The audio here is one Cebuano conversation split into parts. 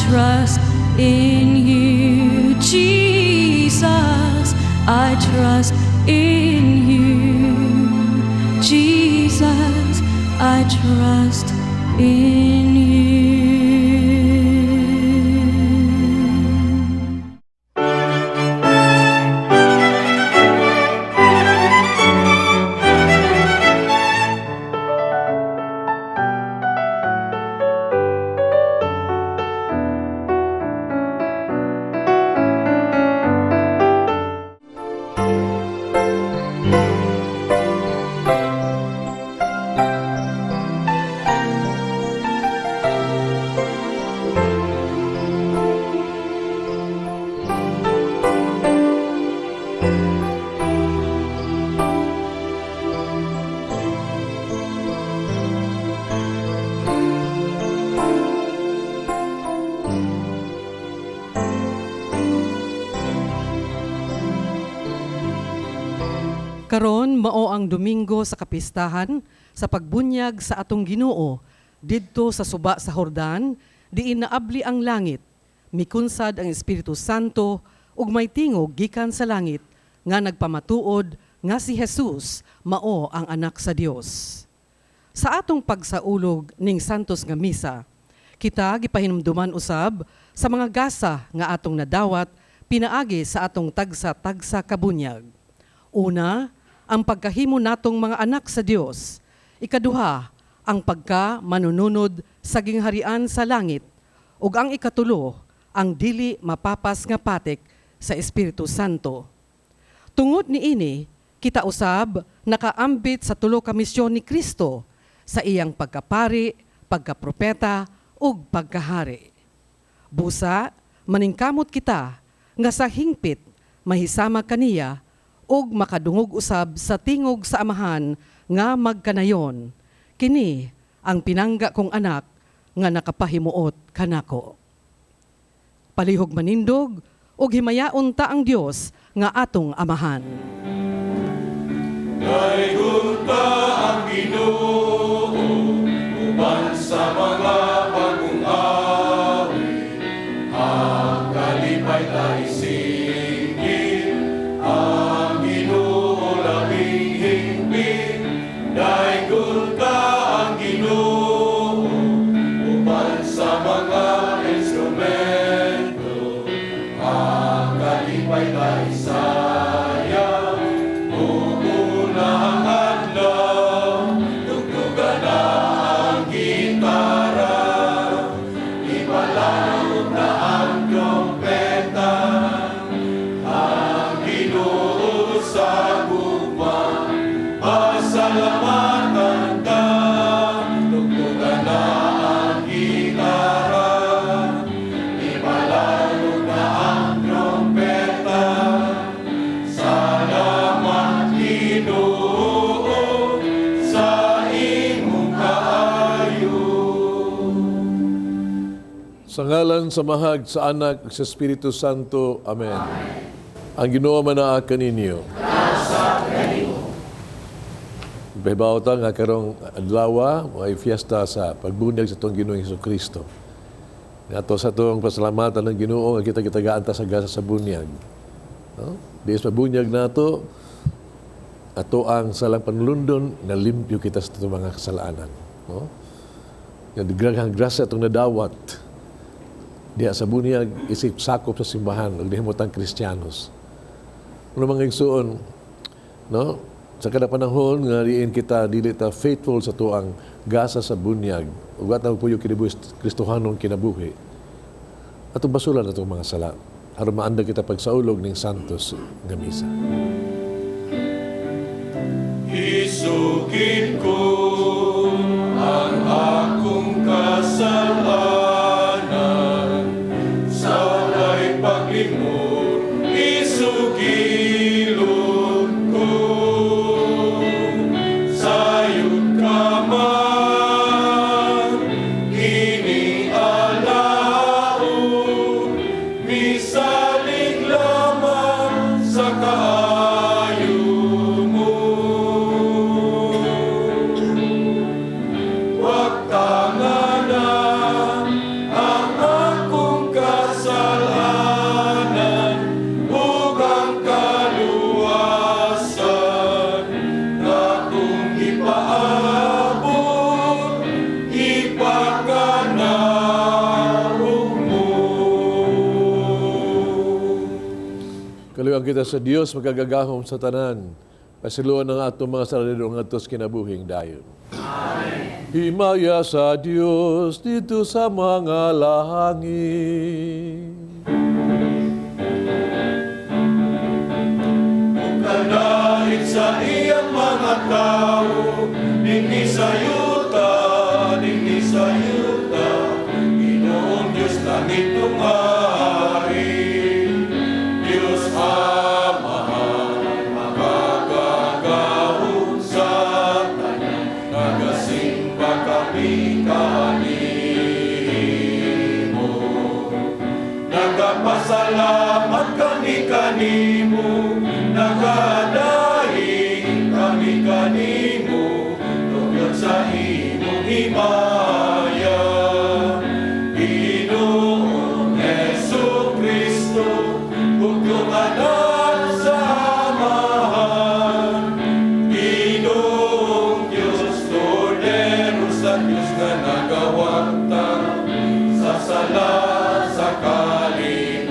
trust in you, Jesus. I trust in you, Jesus. I trust in you. Karon mao ang Domingo sa kapistahan sa pagbunyag sa atong Ginoo didto sa suba sa Hordan, diin naabli ang langit, mikunsad ang Espiritu Santo ug may tingog gikan sa langit nga nagpamatuod nga si Jesus mao ang Anak sa Dios. Sa atong pagsaulog ning Santos nga Misa, kita gipahinumduman usab sa mga gasa nga atong nadawat pinaagi sa atong tagsa-tagsa kabunyag. Una, ang pagkahimo natong mga anak sa Dios. Ikaduha, ang pagka manununod sa gingharian sa langit. Ug ang ikatulo, ang dili mapapas nga patik sa Espiritu Santo. Tungod niini, kita usab nakaambit sa tulo ka misyon ni Kristo sa iyang pagkapari, pagkapropeta ug pagkahari. Busa, maningkamot kita nga sa hingpit mahisama kaniya ug makadungog usab sa tingog sa Amahan nga magkanayon. "Kini ang pinangga kong anak nga nakapahimuot kanako." Palihog manindog ug himayaon ta ang Dios nga atong Amahan. Daygon ta ang Ginoo uban sa mga bagong awit. Ang kalipay ta isingit, ang Ginoo labing hingpit. Daygon ta ang Ginoo uban sa mga instrumento. Ang kalipay ta isayaw, Una ang adlaw, tugtugan na ang gitara, ipalawag na ang trompeta, ang Ginoo sa gugma, pasalamatan ta, tugtugan na ang gitara, ipalawag na ang trompeta. Salamat, Ginoo, sa imong kaayo. Sa ngalan sa Amahag, sa Anak, sa Espiritu Santo. Amen. Ang Ginoo manaa kaninyo. Bahibaw ta nga karong adlaw ay fiesta sa pagbunyag sa atong Ginoong Hesus Kristo. Nga ato sa atong pasalamatan ng Ginoo nga kita gitagaan ta sa gasa sa bunyag. No? Diis mabunyag nato, ato ang salang panulundon na limpyo kita sa atong mga kasalanan. No? Nga daghang grasya atong nadawat diha sa bunyag isip sakop sa simbahan ug nahimutang Kristiyanos. Ano, mga igsuon, no? Sa kada panahon nga diin kita dili ta faithful sa tuang gasa sa bunyag ug wa ta magpuyo kinabuhi Kristohanong kinabuhi, atong basulan atong mga sala aron maandang kita pagsaulog ning Santos nga Misa. Isugid ko ang akong kasalanan sa walay paglimot, isugilon ko. Sayod ka man, kining alaon, misalig lamang sa kaayo mo. Magpakaluyan kita sa Dios makagagahom sa tanan. Pasayloa ang atong mga sala ngadto sa kinabuhing dayon. Amen. Himaya sa Dios didto sa mga langit. Ug sa iyang mga tao, dinhi sa yuta, Ginoong Diyos langit ug hari. Diyos Amahan, makagagahom sa tanan, nagasimba kami kanimo. Nagapasalamat kami kanimo, nagadaig kami kanimo, tungod sa imong himaya. Ginoong Hesus Kristo, bugyong anak sa Amahan. Ginoong Diyos, Kordero sa Diyos nga nagawagtang sa sala sa kalibutan.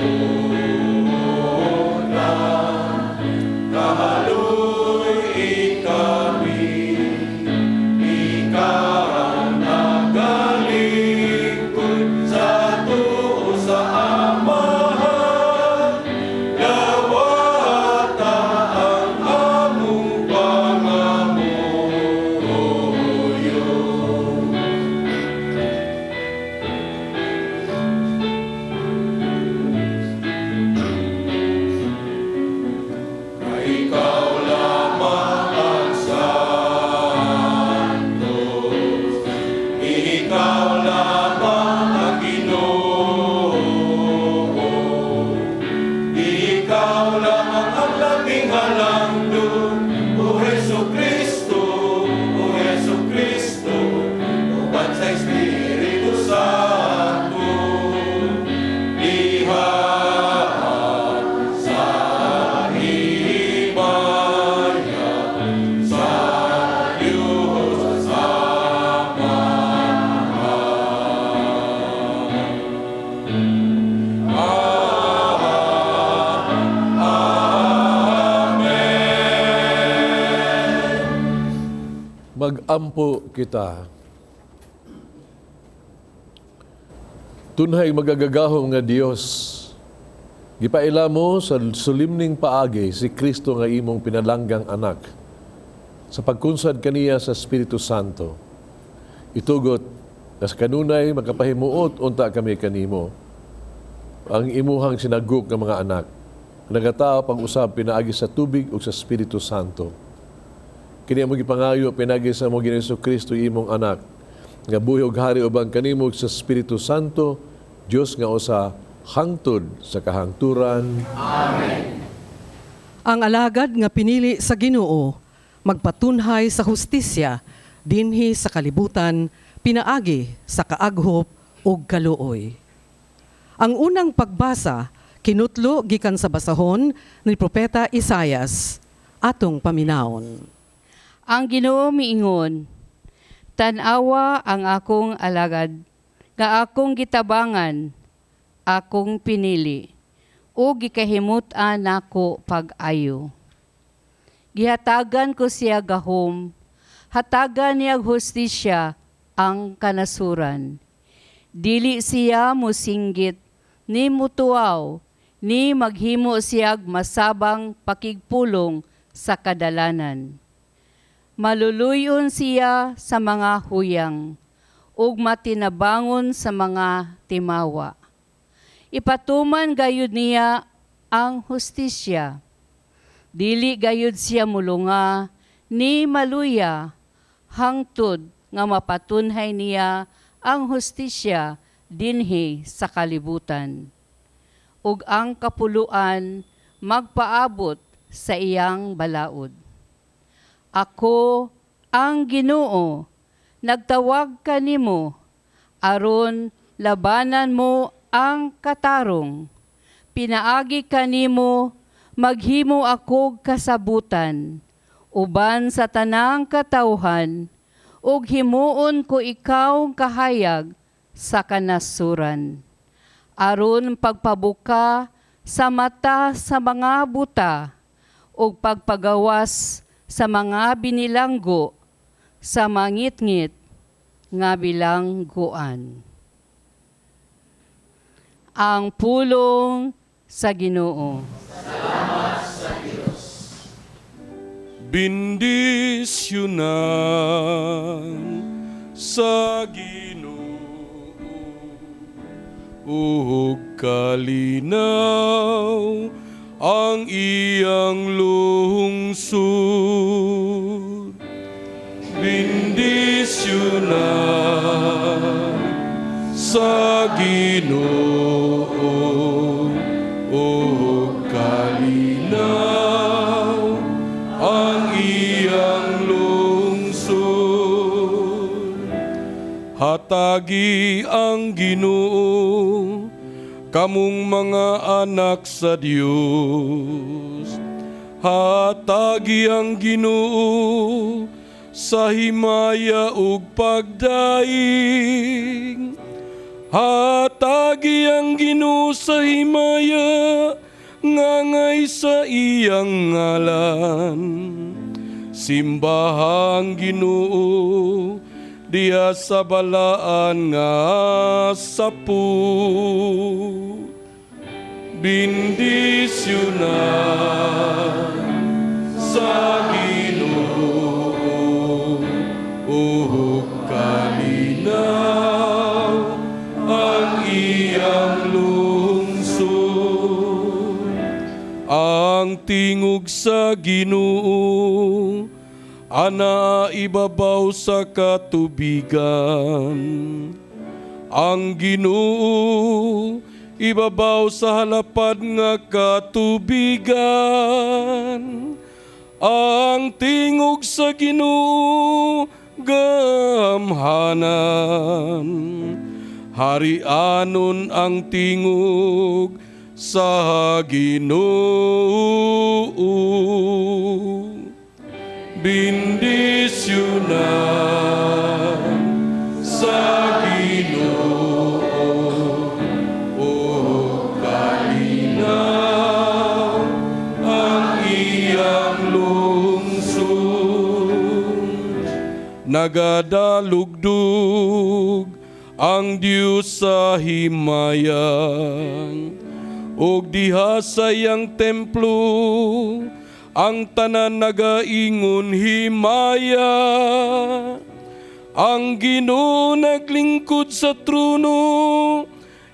Kahaluy kami, ikaw nagalingkod sa tuo sa Amahan. Dawata ang among pangamuyo. Kay ikaw lamang ang Santo, ikaw lamang ang Ginoo, ikaw lamang ang labing halangdon, O Hesu Kristo, O Hesu Kristo, uban sa Espiritu Santo, diha sa himaya sa Diyos Amahan. Amen. Magampo kita. Tunhay makagagahom nga Dios, gipaila mo sa sulimning paagi si Kristo nga imong pinalanggang anak sa pagkunsad kaniya sa Espiritu Santo. Itugot na sa kanunay makapahimuot unta kami kanimo ang imuhang sinagok nga mga anak, nagatao pag-usab pinaagi sa tubig ug sa Espiritu Santo. Kini among gipangayo pinaagi sa among Ginoong Kristo imong anak nga buhi ug hari uban kanimo ug sa Espiritu Santo, Dios nga usa hangtod sa kahangturan. Amen. Ang alagad nga pinili sa Ginoo magpatunhay sa hustisya dinhi sa kalibutan pinaagi sa kaaghop ug kaluoy. Ang unang pagbasa kinutlo gikan sa basahon ni Propeta Isayas, atong paminawon. Ang Ginoo miingon, tan-awa ang akong alagad, nga akong gitabangan, akong pinili, ug gikahimut-an nako pag-ayo. Gihatagan ko siya gahom, hatagan niya hustisya ang kanasuran. Dili siya musinggit, ni mutuaw, ni maghimo siyag masabang pakigpulong sa kadalanan. Maluluyon siya sa mga huyang, ug matinabangon sa mga timawa. Ipatuman gayud niya ang hustisya. Dili gayud siya mulunga ni maluya, hangtod nga mapatunhay niya ang hustisya dinhi sa kalibutan. Ug ang kapuluan magpaabot sa iyang balaod. Ako ang Ginoo, nagtawag kanimo, aron labanan mo ang katarong. Pinaagi kanimo, maghimo akog kasabutan, uban sa tanang katawhan, ug himuon ko ikaw kahayag sa kanasuran. Aron pagpabuka sa mata sa mga buta ug pagpagawas sa mga binilanggo sa mangitngit nga bilangguan. Ang pulong sa Ginoo. Bendisyonan sa Ginoo ug kalinaw ang iyang lungsod. Bendisyonan sa Ginoo ug kalinaw ang iyang lungsod. Hatagi ang Ginoo kamong mga anak sa Dios. Hatagi ang Ginoo sa himaya ug pagdaig. Hatagi ang Ginoo sa himaya ngangay sa iyang ngalan. Simbahang Ginoo diha sa balaan nga saput. Bendisyonan sa Ginoo ug kalinaw ang iyang lungsod. Ang tingog sa Ginoo ana ibabaw sa katubigan. Ang Ginoo ibabaw sa halapad nga katubigan. Ang tingog sa Ginoo gamhanan. Harianon ang tingog sa Ginoo. Bendisyonan sa Ginoo ug kalinaw ang iyang lungsod. Nagadalugdug ang Dios sa himayang ug diha sa iyang templo ang tanan nagaingon himaya. Ang Ginoo naglingkod sa trono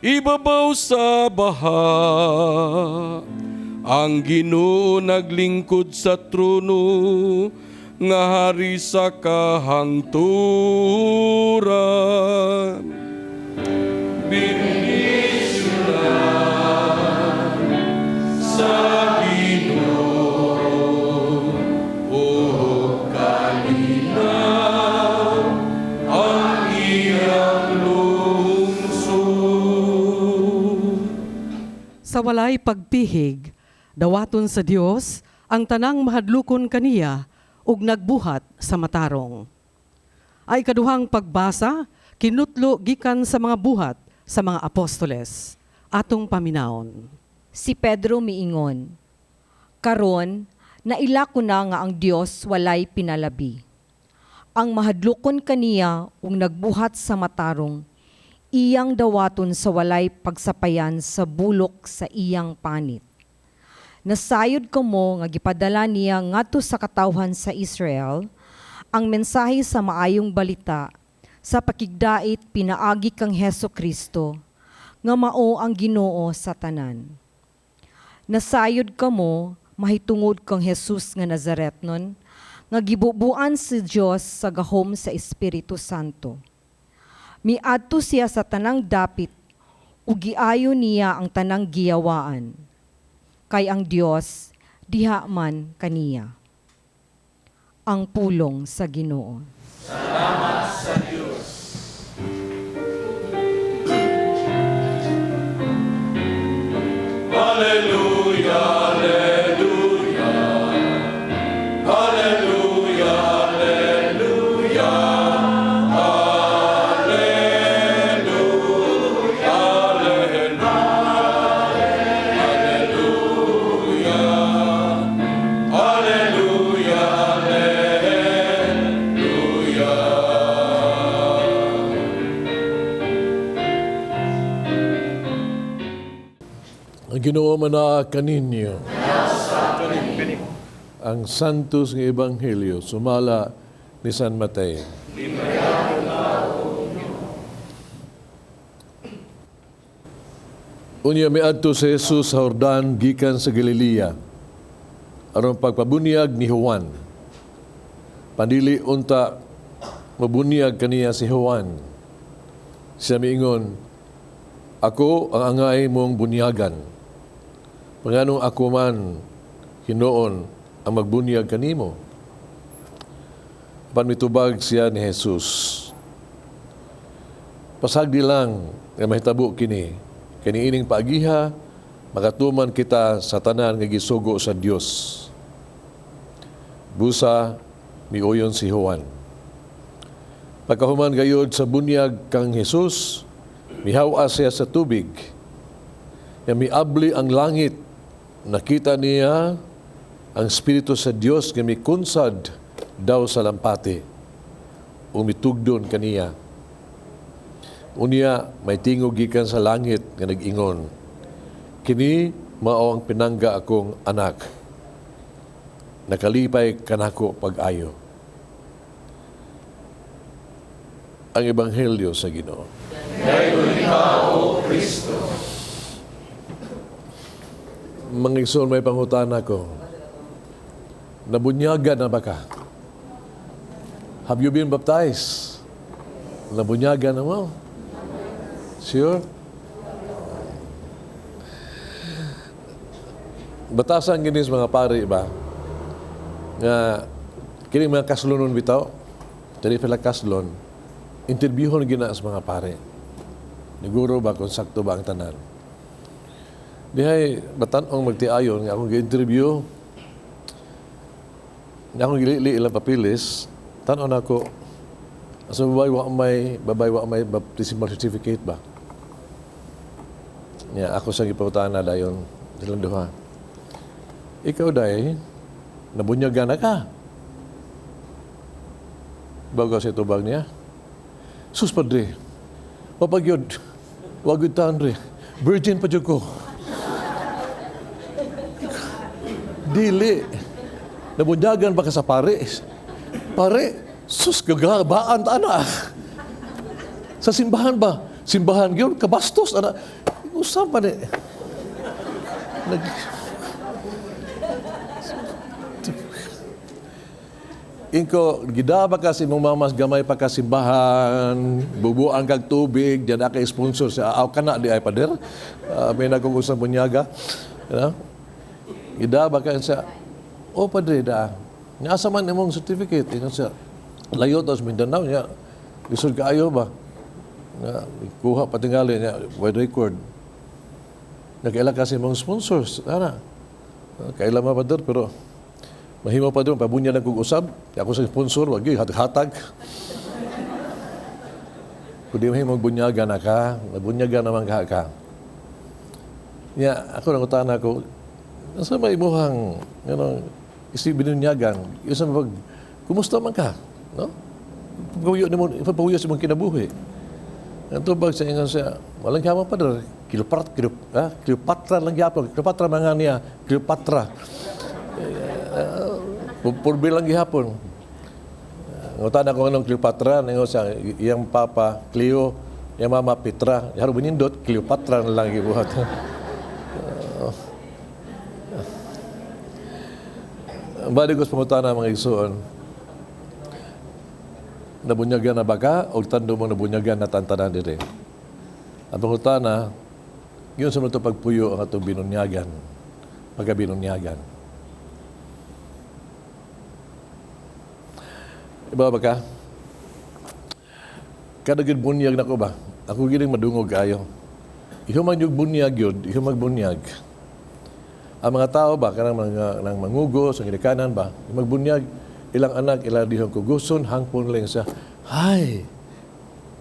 ibabaw sa baha. Ang Ginoo naglingkod sa trono nga hari sa kahangturan. Bendisyonan sa Ginoo ug kalinaw ang iyang lungsod. Sa walay pagpihig, dawaton sa Dios ang tanang mahadlukon kaniya ug nagbuhat sa matarong. Ay kaduhang pagbasa, kinutlo gikan sa mga Buhat sa mga Apostoles. Atong paminawon. Si Pedro miingon, "Karon, naila ko na nga ang Dios walay pinalabi. Ang mahadlokon kaniya ug nagbuhat sa matarong, iyang dawaton sa walay pagsapayan sa bulok sa iyang panit. Nasayod kamo nga gipadala niya ngadto sa katawhan sa Israel ang mensahe sa maayong balita sa pakigdait pinaagi kang Heso Kristo nga mao ang Ginoo sa tanan. Nasayod kamo mahitungod kang Jesus nga Nazaretnon nga gibubuan si Dios sa gahom sa Espiritu Santo. Miadto siya sa tanang dapit ug giayo niya ang tanang giyawaan. Kay ang Dios diha man kaniya." Ang pulong sa Ginoo. Salamat sa Dios. Alleluia, alleluia. Alleluia, alleluia. Alleluia, alleluia. Ginoo manaa kaninyo. Ang Santos nga Ebanghelyo sumala ni San Mateo. Unya miadto si Jesus sa Jordan gikan sa Galilea aron pagpabunyag ni Juan. Pandili unta mabunyag kaniya si Juan. Siya miingon, "Ako ang angay mong bunyagan. Panganong ako man hinuon ang magbunyag kanimo?" Apan mitubag siya ni Jesus, "Pasagdi lang nga mahitabo kini, kaniining paagiha makatuman kita sa tanan nga gisugo sa Dios." Busa miuyon si Juan. Pagkahuman gayod sa bunyag kang Jesus, mihaw-a siya sa tubig. Ya miabli ang langit, nakita niya ang Espiritu sa Dios nga mikunsad daw sa lampati, ug mitugdon kaniya. Unya may tingog gikan sa langit nga nag-ingon, "Kini mao ang pinangga akong anak. Nakalipay kanako pag-ayo." Ang Ebanghelyo sa Ginoo. Dayon ikaw, O Kristo. Mga igsoon, may pangutana ko. Nabunyagan na ba ka? Have you been baptized? Nabunyagan na mo? Sure? Batasan gini sa mga pari ba? Nga kini mga kaslonon bitaw, dili pala kaslon, interviewon gina sa mga pare. Niguro ba kung sakto ba ang tanan? Dihay batan-ong magtiayon nga akong gi-interview, nga akong gilili ilang papilis, tan-on ako, sa babae wa may baptismal certificate ba? Nya ako sa gipangutana dayon silang duha. "Ikaw day, nabunyagan na ka?" Bago sa tubag niya, "Sus padre, wapagyod, wag yun tanre, virgin pa dyan ko." Dili, nabunyagan ba ka sa pare? Pare, sus, gagabaan ta na. Sa simbahan ba? Simbahan yun, kabastos, ana. Usap pa ni. Inko, gidaba ka si mong mamas, gamay pa ka simbahan, bubuan kag tubig, diyan ka sponsor sa aw kana di ay pader. May nagkong usang bunyaga. You know? Gidaba ka sa, "Oh padre da, asa man imong certificate?" Ingon siya, "Layo to sa Mindanao niya. Lisod kaayo ba? Nga, kuha patingali niya, wide record. Nakaila kasi mong sponsors, ana. Kaila ma pader, pero mahimo pa doon, pabunya lang kong usab. Ako sa sponsor, wag yun, hatag-hatag." Kung di mahimo magbunyaga na ka, nabunyaga naman ka ka. Nya, ako nangutan ako, nasa may imuhang, ano, isip binunyagan, isa pag, kumusta man ka? No? Paguyo ni mo, paguyo sa mong kinabuhi. Ang tubag sa ingon siya, walang yaman pa doon. Cleopatra lang yapon. Cleopatra mga niya, Cleopatra. Purbi lang gihapon. Ngutan ako ng Cleopatra, ningon siya, iyang papa, Cleo, iyang mama, Petra. Yaro binindot, Cleopatra na lang gibuhat. Balik ko sa pangutana mga igsoon, nabunyagan na ba ka o tando mo nabunyagan na tantanan dire? Ang pangutana, yun sa mga pagpuyo ang atong binunyagan, pagkabinunyagan. Iba ba ka? Kada gid bunyag nako ba? Ako gining madungog kayo. Ihuman yung bunyag yun, ihumag bunyag. Ang mga tao ba, kanang mga nang mangugos, ang ginikanan ba, magbunyag, ilang anak, ilang dihong kuguson, hangpon lang siya, "Hay,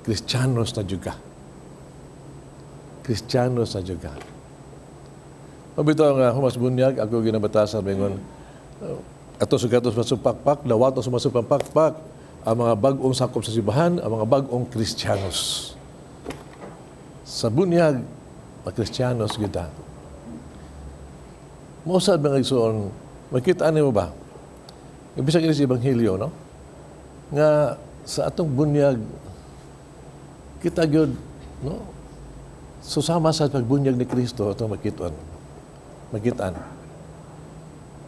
Kristiyanos na juga. Kristiyanos na juga." Mabitaw nga, humas bunyag, ako ginabatasan, mingon, ato sa gatos masupakpak, dawato sa masupakpak, ang mga bag-ong sakop sa simbahan, ang mga bag-ong Kristiyanos. Sa bunyag, mga Kristiyanos kita. Mao sad, mga igsoon, makita nimo ba? Ibig sabihin sa Ebanghelyo, no? Nga sa atong bunyag, kita gyud, no? Susama sa pagbunyag ni Kristo atong makitaan. Makitaan.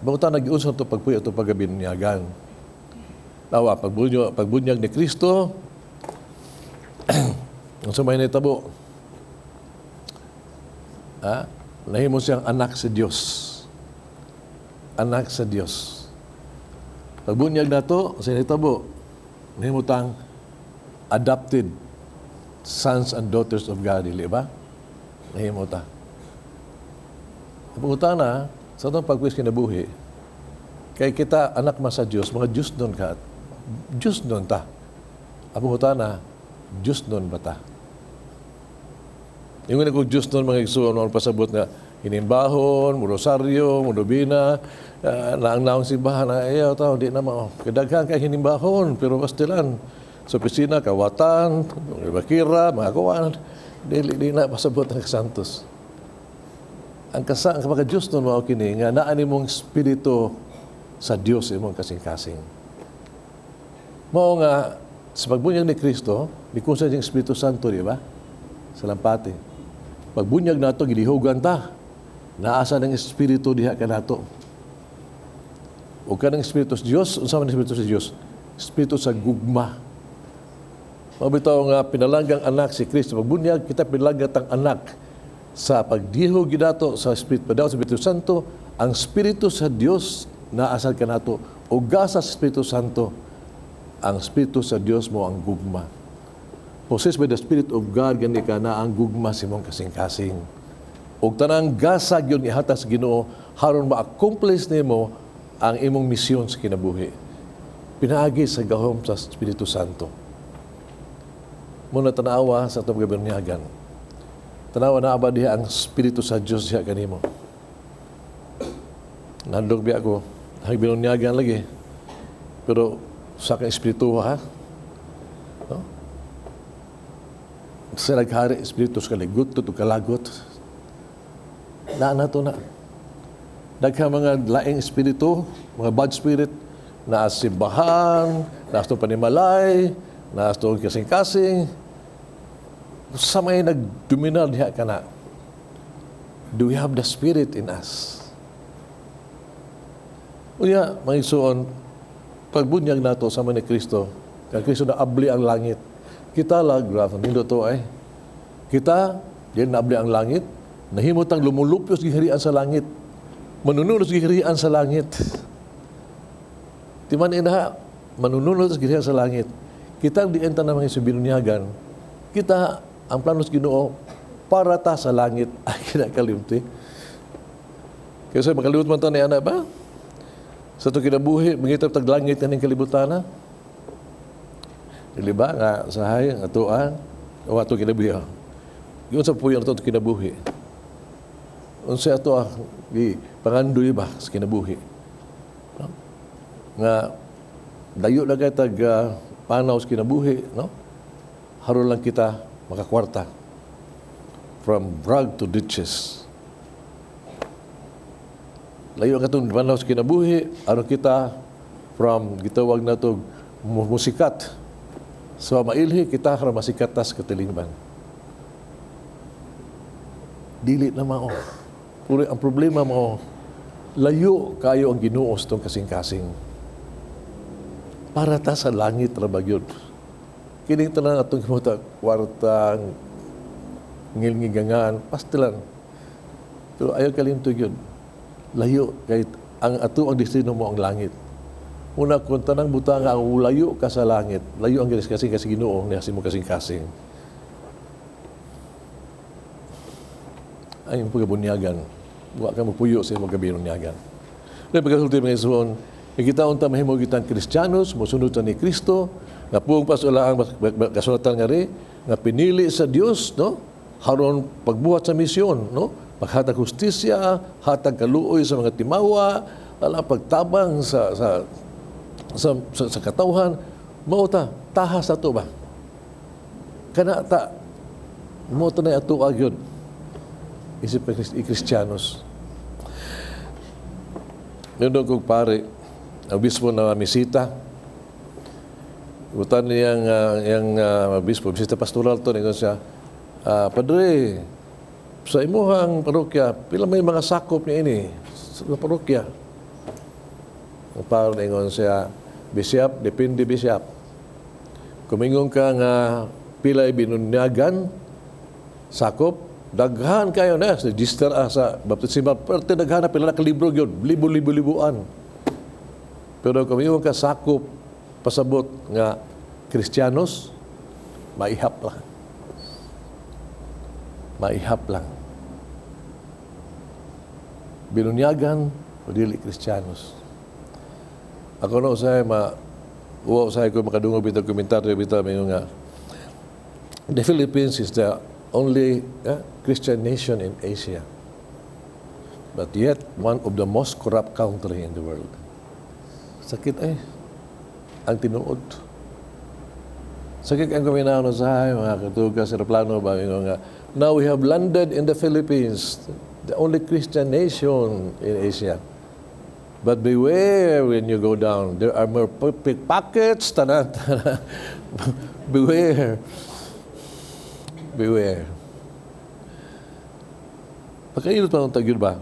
Mao ta nag-unsa ito pagpuyo atong pagabinyagan. Tawa, pagbunyag ni Kristo, ang sumay nitabo, ha? Nahimo siyang anak sa Dios. Anak sa Dios. Pagbunyag nato, sa nitabo, nahimo tang adopted sons and daughters of God, dili ba? Nahimo ta. Pangutana, sa atong pagpuyo kinabuhi, kay kita anak man sa Dios, mga Diyos nun ka, Diyos nun ta. Ang pangutana, Diyos nun ba ta? Yung nga kung Diyos nun, mga igsoon, ang pasabot nga, hinimbahon, mo rosaryo, mo nobina, naang naong simbahan, na ayaw tao, di na mao. Kadaghan kay hinimbahon, pero pastilan, sa opisina, kawatan, bakira, mga kuwan, di na pasabot ang kasantos. Ang kapag Diyos nun mao kini, nga naa nimong espiritu sa Dios imong kasing-kasing. Mao nga, sa pagbunyag ni Kristo, mikunsa niyang Espiritu Santo, di ba? Sa lampati. Pagbunyag nato, gidihugan ta. Naasa ng Espiritu diha ka nato. O kanang Espiritu sa Dios, unsa man ang Espiritu sa Dios? Espiritu sa gugma. Mabitaw nga pinalanggang anak si Kristo. Pagbunyag, kita pinalanggang tang anak sa pagdihog ginato sa Espiritu, padaw sa Espiritu Santo, ang Espiritu sa Dios naasal ka nato. O gasa sa Espiritu Santo, ang Espiritu sa Dios mo ang gugma. Possessed by the Spirit of God, gani ka na ang gugma sa imong kasing-kasing. Og tanang gasa gyud ihatag sa Ginoo haron ma-accomplish nimo ang imong misyon sa kinabuhi. Pinaagi sa gahom sa Espiritu Santo. Muna tanawa sa atong gabinyagan. Tanawa na ba diha ang Espiritu sa Dios diha kanimo. Nandog biya ako, ang binunyagan lagi. Pero sa aking espiritu ha. No? Sa naghari espiritu sa kaligot o kalagot. Na na to na. Daghang mga laing espiritu, mga bad spirit, na simbahan, na itong panimalay, na itong kasing-kasing, sa may nagdominar diha ka na. Do we have the Spirit in us? Unya, mga igsoon, pagbunyag nato sa ni Kristo, kay Kristo na abli ang langit. Kita lang, grabe, nindot to ay. Kita, diyan naabli ang langit, nahimot ang lumulupyos giharian sa langit. Manununod giharian sa langit. Timan ina, manununod giharian sa langit. Kita ang dienta na mga binunyagan, kita ang plano sa Ginoo para ta sa langit ay kinakalimti. Kasi makalimot man ta ni ana ba? Sa itong kinabuhi, mangita tag langit kaning kalibutan na. Dili ba nga sahay nga tuan o ato kinabuhi. Yun sa puyo ato kinabuhi. Unsa ato gi pangandoy ba sa kinabuhi? No? Nga dayo na kay tag panaw sa kinabuhi, no? Haron lang kita makakwarta. From rag to riches. Layo ang katong panaw sa kinabuhi, aron kita from gitawag na to musikat. So mailhi kita karon masikat tas katilingban. Dili na mao. Pero ang problema mo, layo kayo ang Ginoo sa itong kasing-kasing. Para ta sa langit ra ba gyud. Kining tanan atong himuta kwarta, ngilngigangan, pastilan. Pero ayaw kalimto gyud. Layo kay ang ato ang destino mo ang langit. Una kung tanang butanga ang layo ka sa langit, layo ang kasing kasi Ginoo niya mo kasing-kasing. Ay imong pagabunyagan. Wa ka magpuyo sa imong gabinunyagan. Dahil pagkasulti mga igsoon, kita unta mahimo kitang Kristiyanos, mosunod ta ni Kristo, nga puong pasula ang kasulatan nga ri, nga pinili sa Dios, no? Haron pagbuhat sa misyon, no? Paghatag hustisya, hatag kaluoy sa mga timawa, ala pagtabang sa katawhan, mao ta tahas ato ba? Kana ta mo ta na ato agyod. Isip Kristiyanos. Nindot kog pare, ang obispo na misita. Butan niyang obispo, bisita pastoral to, ningon siya, "Padre, sa imuhang parokya, pila may mga sakop ni ini sa parokya?" Ang pare ningon siya, "Bishop, depende, Bishop. Kung mingon ka nga pilay binunyagan, sakop, daghan kayo na, register sa baptismal, pero daghan na pila na kalibro gyud, libo-libo libuan. Pero kung mingon ka sakop, pasabot nga Kristiyanos, maihap lang. Maihap lang. Binunyagan o dili Kristiyanos." Ako no usay ma uwa usay ko makadungog bitaw komentaryo bitaw mayo nga the Philippines is the only Christian nation in Asia, but yet one of the most corrupt country in the world. Sakit eh ang tinuod. Sakit ang kuminaw sa mga katuga sa plano ba nga now we have landed in the Philippines, the only Christian nation in Asia. But beware when you go down. There are more pickpockets. Tanan, tanan. Beware. Beware. Pagkailot pa ang tagyod ba?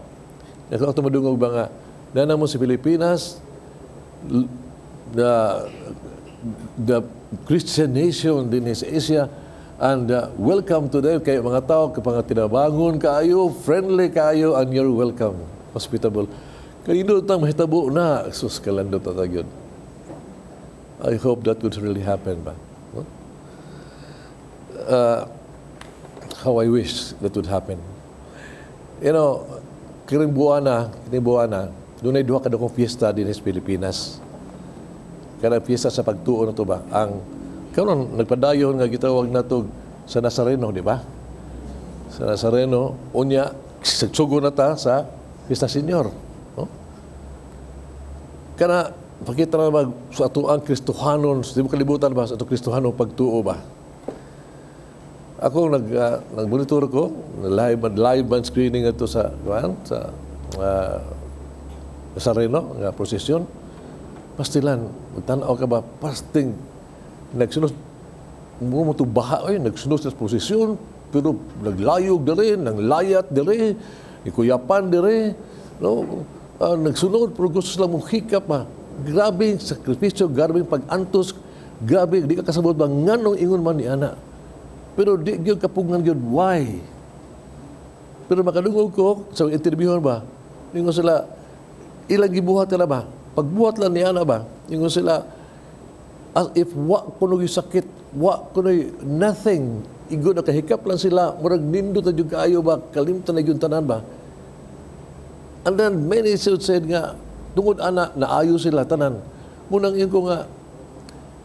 Ako tumadungog ba nga, nana mo sa Pilipinas, the Christian nation din sa Asia, and welcome to them kay mga tao kapag tinabangon kaayo, friendly kaayo, and you're welcome, hospitable. Kanino tang mahitabo na, sus, kalando ta gyud. I hope that would really happen ba, no? How I wish that would happen. Kining buwana, dunay duha ka dakong fiesta din sa Pilipinas. Kanang fiesta sa pagtuo na to ba? Ang karon nagpadayon nga gitawag nato sa Nazareno, di ba? Sa Nazareno, unya sugo na ta sa Fiesta Señor. No? Kana pakita na mag sa ato ang Kristohanon, di mo kalibutan ba sa ato Kristohanon pagtuo ba? Ako nag nagmonitor ko, live live band screening ato sa kuan sa Nazareno nga prosesyon. Pastilan, tan-aw ka ba pasting nagsunod mo mo baha oy, nagsunod sa prosesyon pero naglayog diri, nanglayat diri, ikuyapan diri, no? Nagsunod pero gusto sila mong hikap ba. Grabe sakripisyo, grabe pag-antos, grabe di ka kasabot ba nganong ingon man ni ana. Pero di gyud kapugngan gyud why. Pero makadungog ko sa interviewon ba, ingon sila ilang gibuhat nila ba? Pagbuhat lang ni ana ba? Ingon sila as if wa kuno sakit, wa kuno nothing. Igo na kahikap lang sila, murag nindot na jud kaayo ba, kalimtan na jud tanan ba. And then many said nga tungod ana naayo sila tanan. Munang ingon ko nga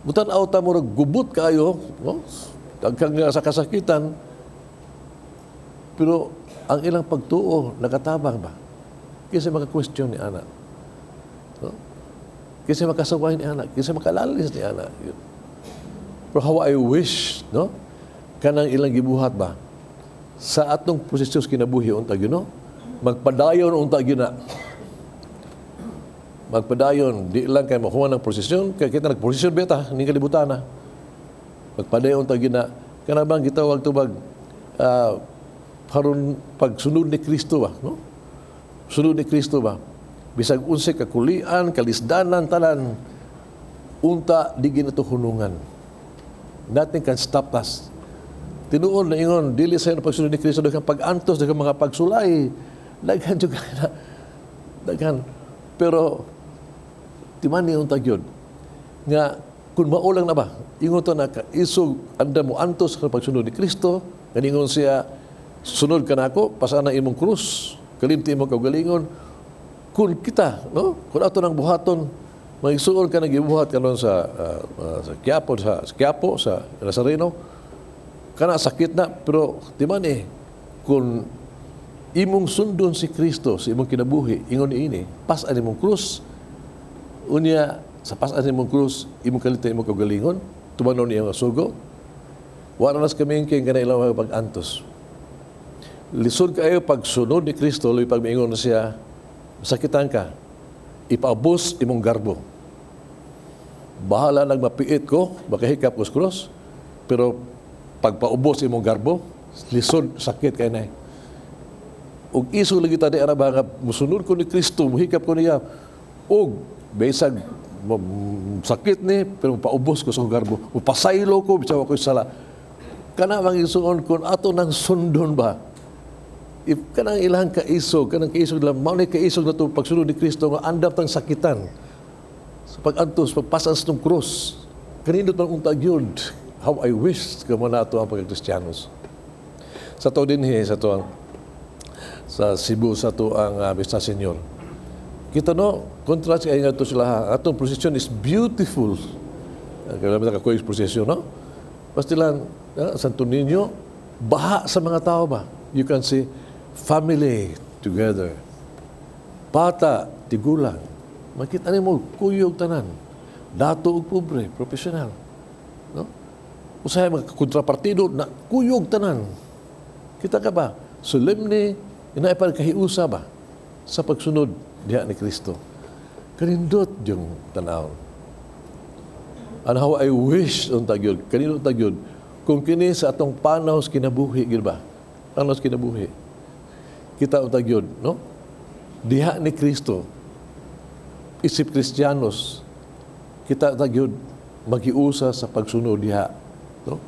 mutan-aw ta murag gubot kaayo, no? Daghan nga sa kasakitan. Pero ang ilang pagtuo nakatabang ba? Kaysa maka-question ni ana. No? Kaysa makasaway ni ana, kaysa makalalis ni ana. Yun. Pero how I wish, no? Kanang ilang gibuhat ba? Sa atong prosesyon sa kinabuhi unta gyud, no? Magpadayon unta gyud na. Magpadayon, di lang kay makuha ng prosesyon, kay kita nagprosesyon beta, ning kalibutan na. Magpadayon unta gyud na. Kana bang gitawag tubag karon pagsunod ni Kristo ba, no? Sunod ni Kristo ba? Bisag unsay kakulian, kalisdanan, tanan, unta di ginato hunungan. Nothing can stop us. Tinuod na ingon, dili sa pagsunod ni Kristo, daghang pag-antos, daghang mga pagsulay, daghan jud na, daghan. Pero timani unta gyud nga kung maulang na ba, ingon to na isog anda mo antos sa pagsunod ni Kristo, kaningon siya, "Sunod ka nako, pasana imong krus, kalimti imong kaugalingon." Kung kita, no? Kung ato nang buhaton, magsuon ka nang gibuhat kanon sa Quiapo, sa Nazareno, kana sakit na, pero di man eh, kung imong sundon si Kristo sa imong kinabuhi, ingon ini, pas-an imong krus, unya, sa pas-an imong krus, imong kalimtan imong kaugalingon, tumanon niya nga sugo, wala nas kamingking kana ilang mga pag-antos. Lisod kayo pagsunod ni Kristo, labi pag miingon na siya, masakitan ka. Ipaubos imong garbo. Bahala nag mapiit ko, makahikap ko sa krus, pero pagpaubos imong garbo, lisod, sakit kay na. Ug isog lagi ta di ara ba nga musunod ko ni Kristo, muhikap ko niya, ug bisag sakit ni, pero paubos ko sa akong garbo. Mupasaylo ko, bisag ako'y sala. Kana mga igsuon, kung ato nang sundon ba, if kanang ilang kaisog, kanang kaisog lang, mao ni kaisog na to pagsunod ni Kristo nga andam tang sakitan sa pag-antos, pagpasas ng krus. Kanindot man unta gyud. How I wish kamo na ato ang pagkakristiyanos. Sa to dinhi, sa to ang sa Cebu, sa to ang Bista Senyor. Kita no, contrast kay nga to sila ha. Atong procession is beautiful. Kaya naman kakoy procession, no? Basta lang, Santo Niño, baha sa mga tao ba? You can see family together. Bata, tigulang. Makita nimo kuyog tanan. Dato ug pobre, professional. No? Usahay mga kontrapartido na kuyog tanan. Kita ka ba? Solemne, inaay pa kahiusa ba sa pagsunod diha ni Kristo. Kanindot yung tanaw. And how I wish unta gyud, kanindot ta gyud kung kini sa atong panaw sa kinabuhi gyud ba? Panaw sa kinabuhi. Kita unta gyud, no? Diha ni Kristo isip Kristiyanos, kita ta gyud magiusa sa pagsunod diha, no?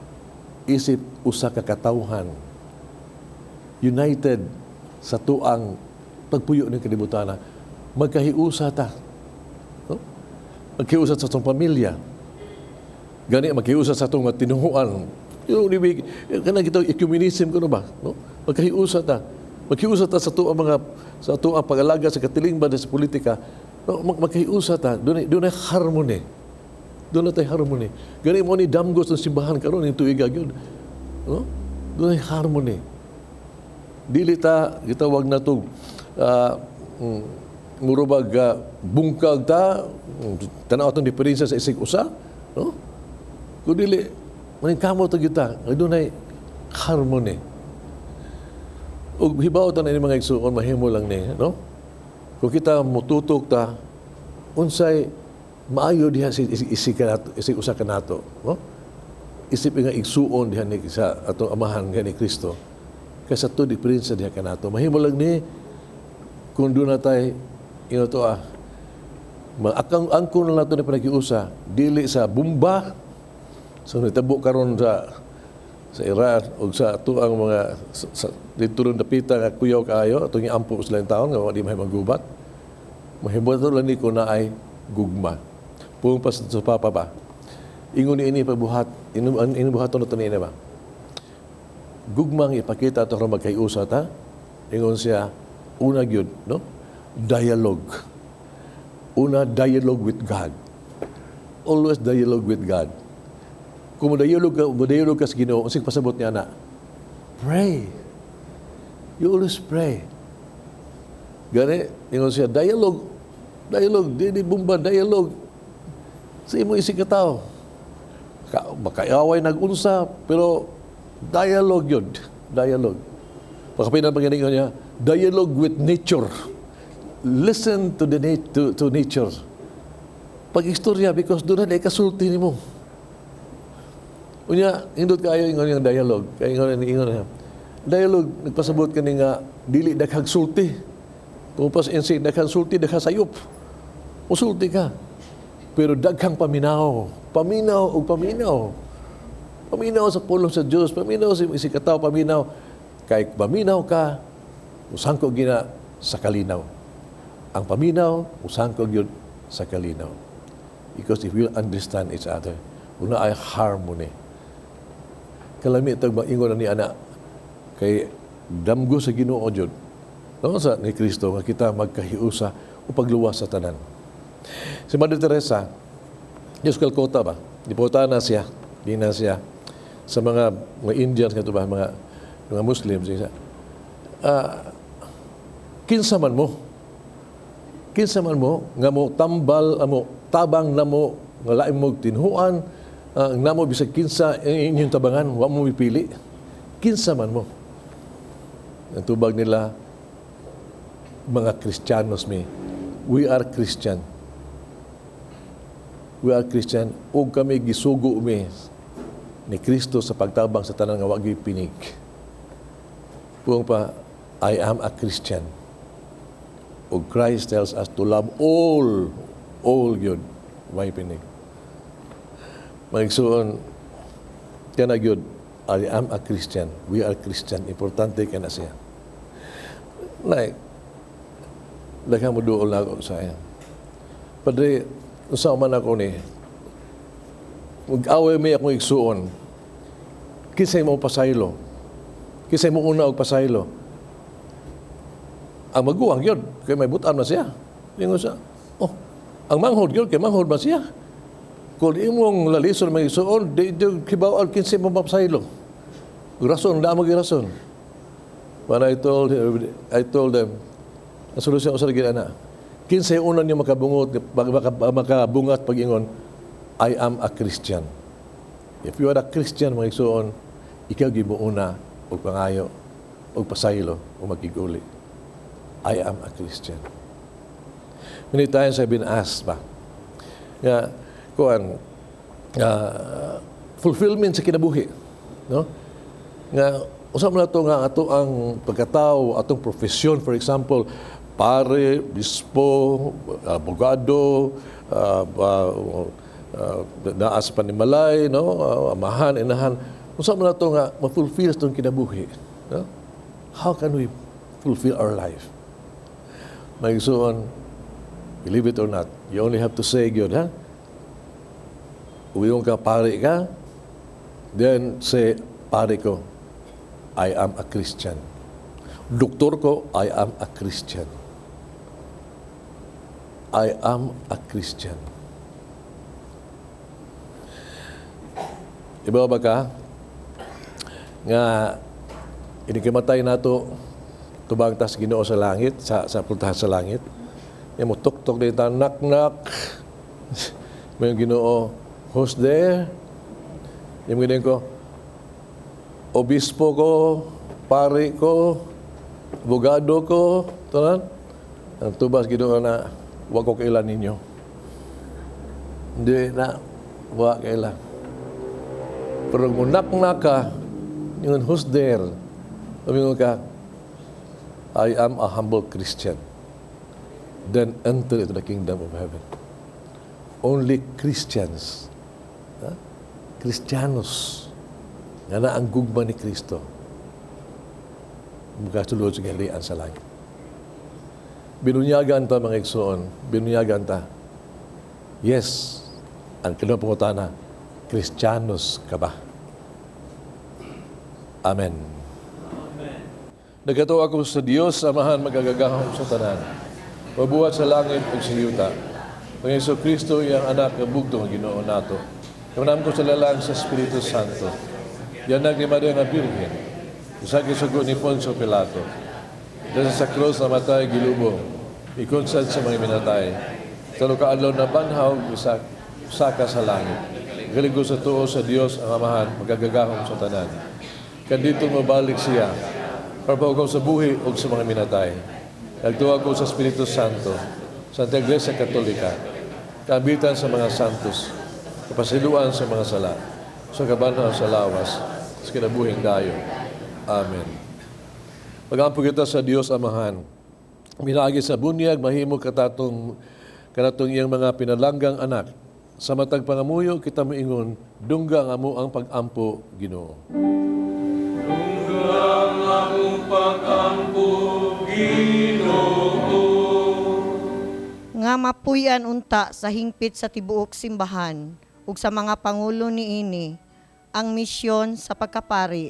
Isip usa ka katawhan united sa tuang pagpuyo ng kalibutana, magkahiusa ta, no? Magkahiusa sa atong pamilya, gani magkahiusa sa atong mga tinuhuan. Yung ibig kanang kita ecumenism kuno ba, no? Magkahiusa ta, magkahiusa ta sa tuang mga sa tuang pag-alaga sa katilingban sa politika, no? Magkahiusa ta, doon ay harmony, doon na tayo harmony. Gani mo ni damgos ng simbahan karon ning tuiga gyud, no? Doon ay harmony. Dili ta gitawag na to murubag bungkag ta, tanaw atong diferensya sa isig usa, no? Kung dili maning kamo ta gyud ta, dunay harmony. Ug hibaw ta na ini, mga igsuon, mahimo lang ni, no? Kung kita mututok ta unsay maayo diha si isig kanato, isig usa kanato, no? Isip nga igsuon diha ni sa atong amahan diha ni Kristo kaysa to diferensya diha kanato. Mahimo lang ni kung doon na tay ino to maakang angkon na nato ni panagiusa dili sa bomba sa nitabo karon sa Iran o sa ato ang mga sa dito ron dapita nga kuyaw kaayo atong iampo sa laing taon nga wa di mahimong gubat. Mahimo to lang ni ko na ay gugma pung pas sa papa ba. Ingon ni ini pagbuhat ino ini buhaton nato niini ba, gugmang ipakita ato aron magkaiusa ta. Ingon siya, una gyud, no, dialogue. Una, dialogue with God. Always dialogue with God. Kung mo dialogue ka sa Ginoo, unsay pasabot niya na? Pray. You always pray. Gani ingon siya, dialogue, dialogue, di bomba, dialogue sa imong isig ka tao. Makaaway nag-unsa, pero dialogue yun. Dialogue. Pagkapinan pa niya, dialogue with nature. Listen to nature. Pag-istorya, because doon na ikasulti nimo. Unya, hindot kayo ingon yung dialogue. Kaya ingon, ingon niya. Dialogue, nagpasabot kani nga, dili daghang sulti. Kung pas insi, daghang sulti, daghang sayop. Musulti ka. Pero daghang paminaw. Paminaw o paminaw. Paminaw sa pulong sa Diyos, paminaw sa isig katawo, paminaw. Kay paminaw ka, usangko gina sa kalinaw. Ang paminaw, usangko gyud sa kalinaw. Because if we understand each other, una ay harmony. Kalami tag maingon na ni ana kay damgo sa Ginoo jud. No, sa ni Kristo nga kita magkahiusa o pagluwas sa tanan. Si Mother Teresa, Diyos Calcutta ba? Diputa na siya, di na siya sa mga Indians nga ba, mga Muslims siya. Kinsa man mo? Kinsa man mo nga mo tambal amo tabang namo nga lain mo tinhuan, namo bisag kinsa inyong tabangan, wa mo mipili. Kinsa man mo? Ang tubag nila, mga Kristiyanos mi. We are Christian. We are Christian ug kami gisugo mi ni Kristo sa pagtabang sa tanan nga wa pinig. Puong pa, I am a Christian. Ug Christ tells us to love all gyud, way pinig. Mga igsuon, kana gyud, I am a Christian. We are Christian. Importante kana siya. Like, daghang mo duol na ako sa iya. Padre, unsa man ako ni, mag-away may akong igsuon, kinsay mo pasaylo? Kinsay mo una og pasaylo? Ang maguwang yun, kay may butan na siya. Ingon siya, oh, ang manghod yun, kay manghod man siya. Kung imong lalison may igsuon, di kibaw kinsay mo mapasaylo. Rason, na mo rason. When I told them, ang solusyon ko sa na, kinsay una niyo makabungot, makabungat pag-ingon, "I am a Christian." If you are a Christian, mga igsuon, ikaw gimuuna og pangayo, og pasaylo, o magiguli. I am a Christian. Many times I've been asked ba, nga, kuan, fulfillment sa kinabuhi, no? Nga, usa man nato nga ato ang pagkatao, atong profesyon, for example, pare, bispo, abogado, naa sa panimalay, no? Amahan, inahan. Unsa man nato nga ma-fulfill itong kinabuhi, no? How can we fulfill our life? Mga igsuon, believe it or not, you only have to say gyud, ha? Uwiyong ka, pare ka, then say, "Pare ko, I am a Christian. Doktor ko, I am a Christian. I am a Christian." Iba ba ka? Nga, inikamatay nato tubang tas Ginoo sa langit, sa puntahan sa langit. Yung mo tuk-tuk dito, "Knock, knock." May Ginoo, "Who's there?" Yung ganyan ko, "Obispo ko, pare ko, abogado ko," tanan. Ang tubas Ginoo na, "Wa ko kaila ninyo. Hindi na, wa kaila." Pero kung knock ka, yun, "Who's there?" Sabi ka, "I am a humble Christian." Then enter into the kingdom of heaven. Only Christians, ha? Kristiyanos, nga na ang gugma ni Kristo, mukasulod sa gingharian sa langit. Binunyagan ta, mga igsoon, binunyagan ta. Yes, ang kinong pangutana, Kristiyanos ka ba? Amen. Amen. Nagatuo ako sa Dios, Amahan makagagahom sa tanan, mabuhat sa langit ug sa yuta. Ang Hesus Kristo, iyang anak, nga bugtong Ginoo nato. Kamanam ko sa lalang sa Espiritu Santo. Gianak ni Maria nga Birhen. Usa gisugo ni Poncio Pilato. Dahil sa krus namatay, gilubong. Ikunsad sa mga minatay. Tulo ka adlaw nabanhaw, saka sa langit. Galigo sa tuo sa Dios ang Amahan, makagagahom sa tanan. Kadito mabalik siya, para sa buhi o sa mga minatay. Nagtuo ko sa Espiritu Santo, sa Iglesia Katolika, kaambitan sa mga santos, kapasiluan sa mga sala, sa kabanhaw sa lawas, sa kinabuhing dayon. Amen. Magampo kita sa Dios Amahan. Pinaagi sa bunyag, mahimo katatong kanatong iyang mga pinalanggang anak. Sa matag pangamuyo, kita moingon, "Dungga ang amo ang pag-ampo, Ginoo." Dungga ang among pag-ampo, Ginoo. Nga mapuy-an unta sa hingpit sa tibuok simbahan ug sa mga pangulo niini ang misyon sa pagkapari,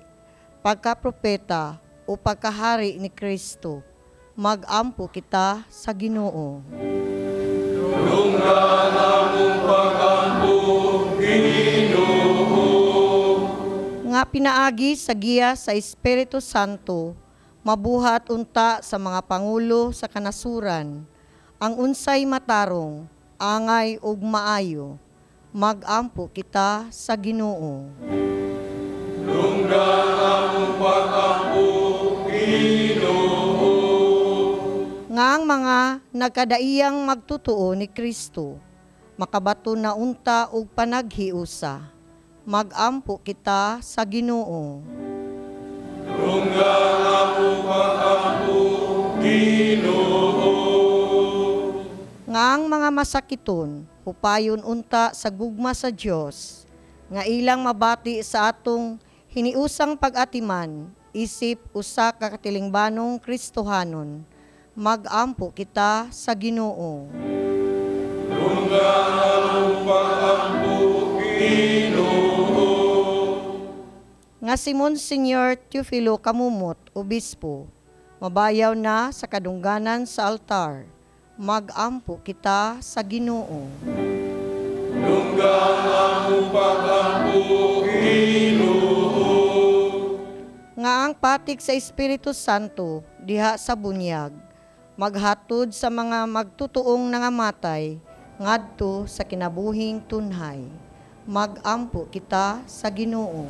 pagkapropeta o pagkahari ni Kristo. Magampo kita sa Ginoo. Dungga ang among pag-ampo, Ginoo. Nga pinaagi sa giya sa Espiritu Santo, mabuhat unta sa mga pangulo sa kanasuran ang unsay matarong, angay ug maayo. Magampo kita sa Ginoo. Dungga ang among pag-ampo, Ginoo. Nga ang Nga ang mga nagkadaiyang magtutuo ni Kristo, makabaton na unta og panaghiusa. Magampo kita sa Ginoo. Rungga amo pag-ampo, Ginoo. Nga ang mga masakiton, hupayon unta sa gugma sa Dios, nga ilang mabati sa atong hiniusang pag-atiman, isip usa ka katilingbanong Kristohanon. Magampo kita sa Ginoo. Rungga amo pag-ampo, Ginoo. Nga si Monsignor Teofilo Camomot, Obispo, mabayaw na sa kadungganan sa altar. Magampo kita sa Ginoo. Rungga amo pag-ampo, Ginoo. Nga ang patik sa Espiritu Santo diha sa bunyag, maghatod sa mga magtutuong nangamatay ngadto sa kinabuhing tunhay. Magampo kita sa Ginoo.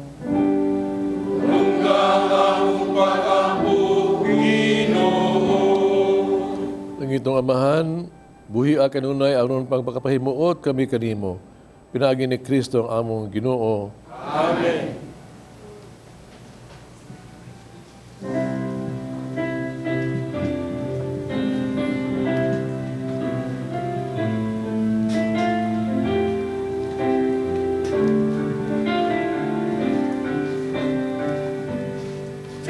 Rungga amo pag-ampo, Ginoo. Ang itong Amahan, buhi kanunay aron pang pagkapahimuot kami kanimo. Pinaagi ni Kristo ang among Ginoo. Amen.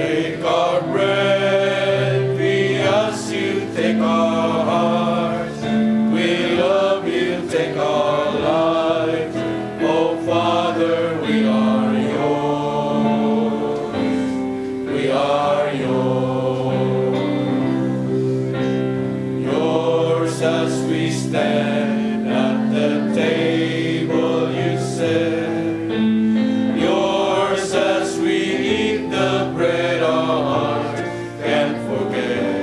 Take our bread, we ask you, take our hearts. We love you, take our lives. Oh Father, we are yours. We are yours. Yours as we stand at the table you set. Yours as we eat the bread our hearts can't forget.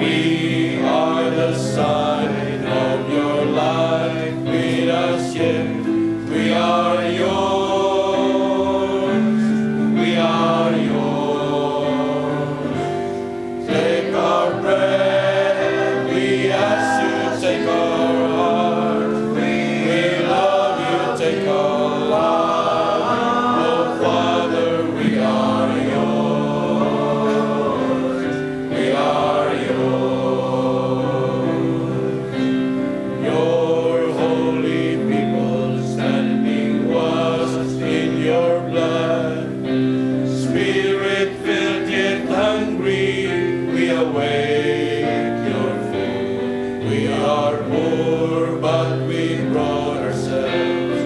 We are the sign of your life with us yet. We are yours. We are yours. Take our bread, we ask you, take our hearts. We love you, take our life. Oh Father, we are yours. We are yours. Your holy people standing washed in your blood. Spirit-filled yet hungry, we await your food. We are poor, but we brought ourselves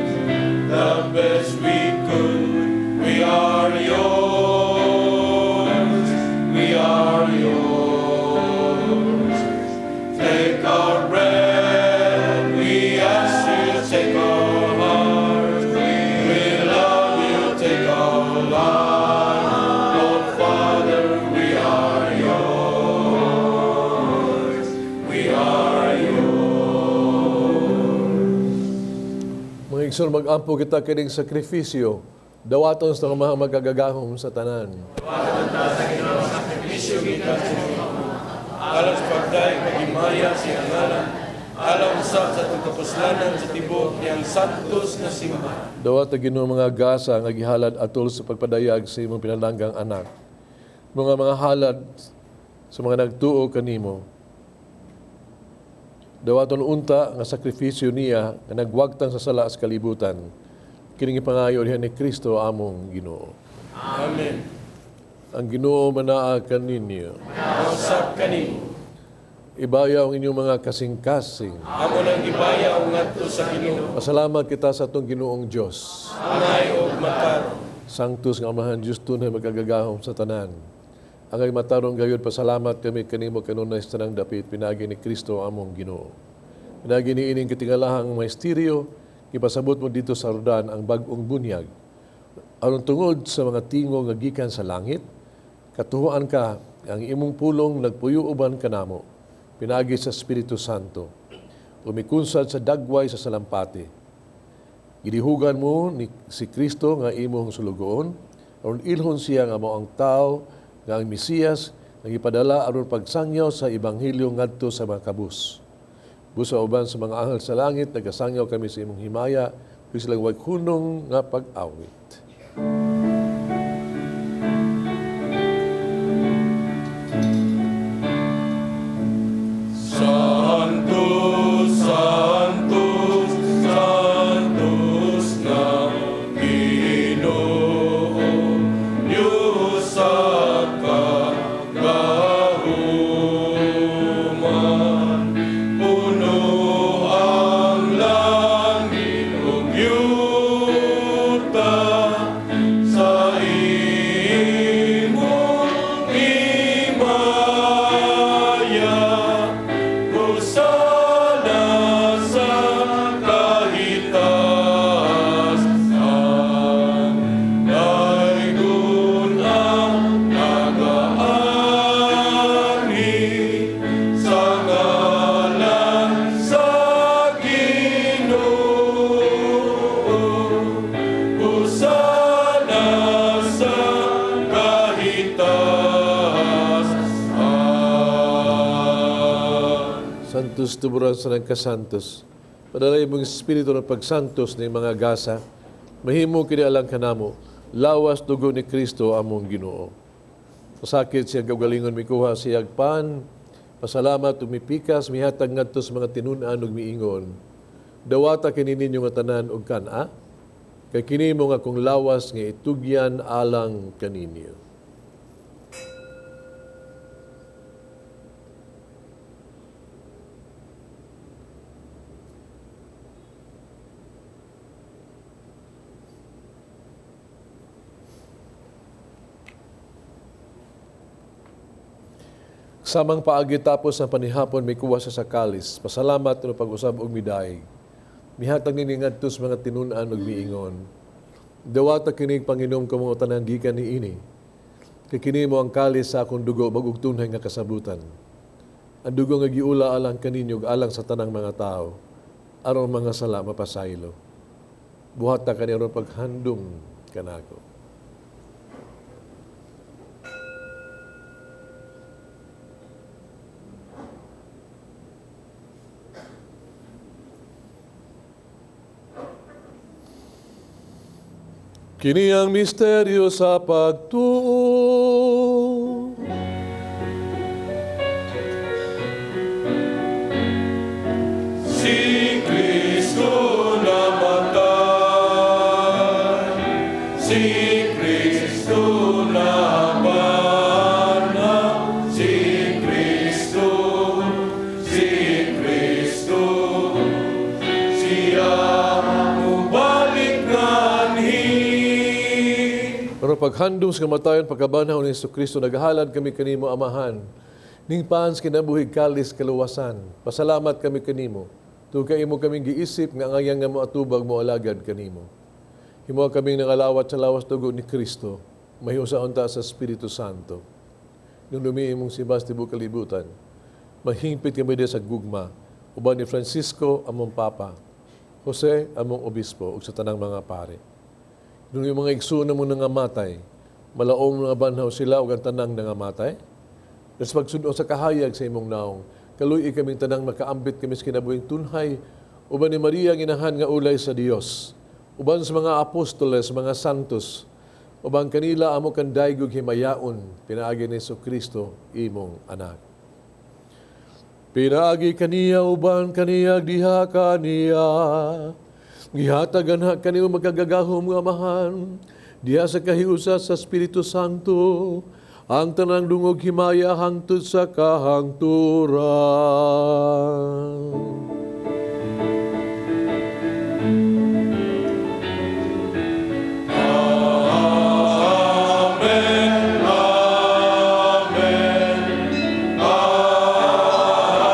the best we could. We are yours. We are yours. Take our bread, we ask you, take our hearts. We love you, take our life. Oh Father, we are yours. We are yours. Mga igsoon, mag-ampo kita kining sakripisyo, dawaton sa mga magagagahom sa tanan. Sakripisyo gikan sa Ginoo. Alang sa pagdayeg paghimaya sa iyang ngalan, alang usab sa atong kapuslanan sa tibuok niyang santos nga simbahan. Dawata Ginoo mga gasa nga gihalad atol sa pagpadayag sa imong pinalanggang anak. Mga halad sa mga nagtuo kanimo. Dawaton unta nga sakripisyo niya nga nagwagtang sa sala sa kalibutan. Kining ipangayo diha ni Kristo among Ginoo. Amen. Ang Ginoo manaa kaninyo. Usab kanimo. Ibayaw ang inyong mga kasing-kasing. Amo nang gibayaw ngadto sa Ginoo. Pasalamat kita sa atong Ginoong Dios. Angay og matarong. Sanctus nga Amahan Dios tunay magagagahom sa tanan. Angay matarong gayud pasalamat kami kanimo kanunay sa tanang dapit pinaagi ni Kristo among Ginoo. Pinaagi ni ining katingalahang misteryo gipasabot mo dito sa Jordan ang bag-ong bunyag. Aron tungod sa mga tingog nga gikan sa langit, katuhuan ka ang imong pulong nagpuyo uban kanamo pinaagi sa Espiritu Santo. Umikunsad sa dagway sa salampati. Gidihugan mo ni si Kristo nga imong sulugoon, aron ilhon siya nga mao ang tao nga ang Mesiyas Nga gipadala aron pagsangyaw sa ebanghelyo ngadto sa mga kabus. Busa uban sa mga anghel sa langit, nagasangyaw kami sa imong himaya, ug silang way hunong nga pag-awit. Santo, Santo, Santos nga Ginoo, Diyos sa kagahuman, puno ang langit ug yuta sa imong himaya. Hosana sa kahitaas-an, daygon ang nagaanhi sa ngalan sa Ginoo. Hosana sa kahitaas-an. Santos tuburan sa ng kasantos. Padala imong espiritu ng pagsantos ni mga gasa. Mahimo kini alang kanamo, lawas dugo ni Kristo among Ginoo. Pasakit siya kaugalingon mikuha siyag pan, pasalamat umipikas mihatag ngadto sa mga tinun-an ug miingon. Dawata kini ninyo nga tanan og kan-a, kay kini mo nga akong lawas nga itugyan alang kaninyo. Samang paagi tapos ang panihapon mikuha sa sakalis. Pasalamat no pag-usab og midaig. Mihatag nini ngadto sa mga tinun-an ug miingon. Dawata kinig panginom kamo tanan gikan niini. Kay kini mo ang kalis sa akong dugo bag-ug tunhay nga kasabutan. Ang dugo nga giula alang kaninyo ug alang sa tanang mga tawo aron mga sala mapasaylo. Buhata kani aron paghandom kanako. Kini ang misteryo sa pagtuo. Si Kristo namatay, si Kristo nabanhaw, si Kristo, si Kristo, siya mubalik nganhi. Pero paghandom sa kamatayon, pagkabanhaw ni Hesus Kristo, naghalad kami kanimo, Amahan. Ning pans kinabuhi kalis kaluwasan. Pasalamat kami kanimo. Tungod kay imo kaming giisip nga angayang nga moatubag mo alagad kanimo. Himo kaming nangalawat sa lawas dugo ni Kristo, mahiusa unta sa Espiritu Santo. Nung lumi imong sibas tibuok kalibutan, mahingpit kami diha sa gugma, uban ni Francisco among Papa, Jose among Obispo, ug sa tanang mga pare. Nung yung mga igsoon mo nangamatay, malaom nga banhaw sila ug ang tanang nangamatay. Tas pagsuno sa kahayag sa imong naong, kaluy kaming tanang makaambit kami sa kinabuhing tunhay, uban ni Maria ang inahan nga ulay sa Dios, uban sa mga apostoles, mga santos, uban kanila amo kan daygog himayaon, pinaagi ni Jesucristo imong anak. Pinaagi kaniya uban kaniya diha kaniya, gihatagan ha kanimo magkagagahom nga amahan, diha sa kahiusa sa Espiritu Santo, ang tanang dungog himaya hangtod sa kahangturan. Amen, Amen,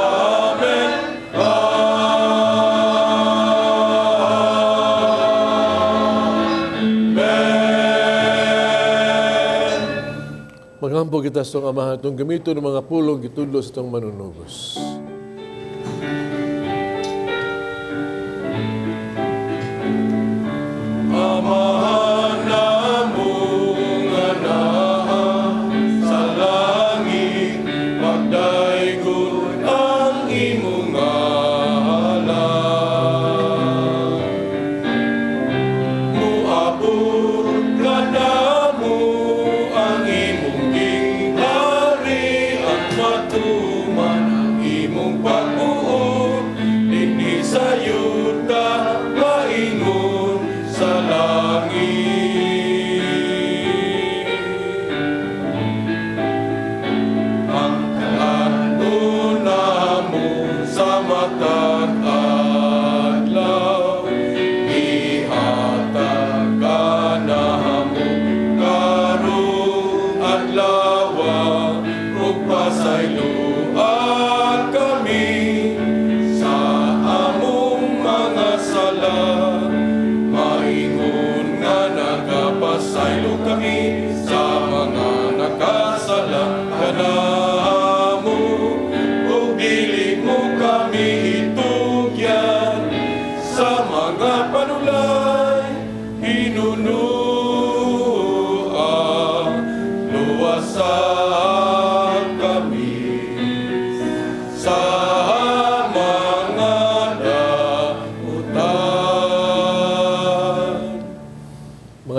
Amen, Amen. Maghampo kita sa itong Amahan, itong gamito ng mga pulong gitudlo sa itong manunubos. Amahan namong nga naa sa langit,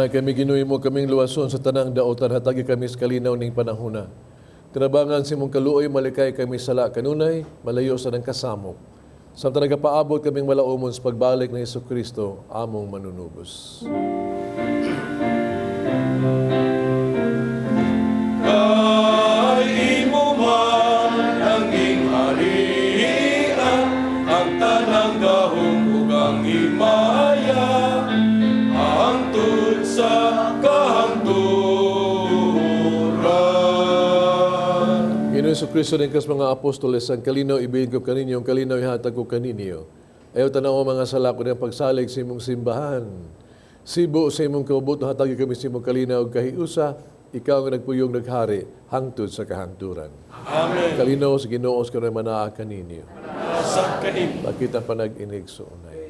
Tabangay kami Ginoo mo kaming luwason sa tanang daotan, hatagi kami sa kalinaw ning panahona. Tinabangan sa imong kaluoy, malikay kami sala kanunay, malayo sa nang kasamok. Samtang nagapaabot kaming malaumon sa pagbalik ni Hesus Kristo, among manunubos. Kay imo man ang gingharian, ang tanang gahom ug ang himaya, hangtod sa kahangturan. Ginoong Hesukristo, ning kas mga apostoles, ang kalinaw ibihin ko kaninyo, ang kalinaw ihatag ko kaninyo. Ayaw tanaw mga sala ko ng pagsalig sa imong simbahan. Sibo sa imong kaubuto, hatagi kami sa imong kalinaw ug kahiusa, ikaw ang nagpuyong naghari, hangtod sa kahangturan. Amen. Kalinaw sa Ginoo sa kanunay manaa kaninyo. Sa kanimo. Pakita panag-inig sa unay.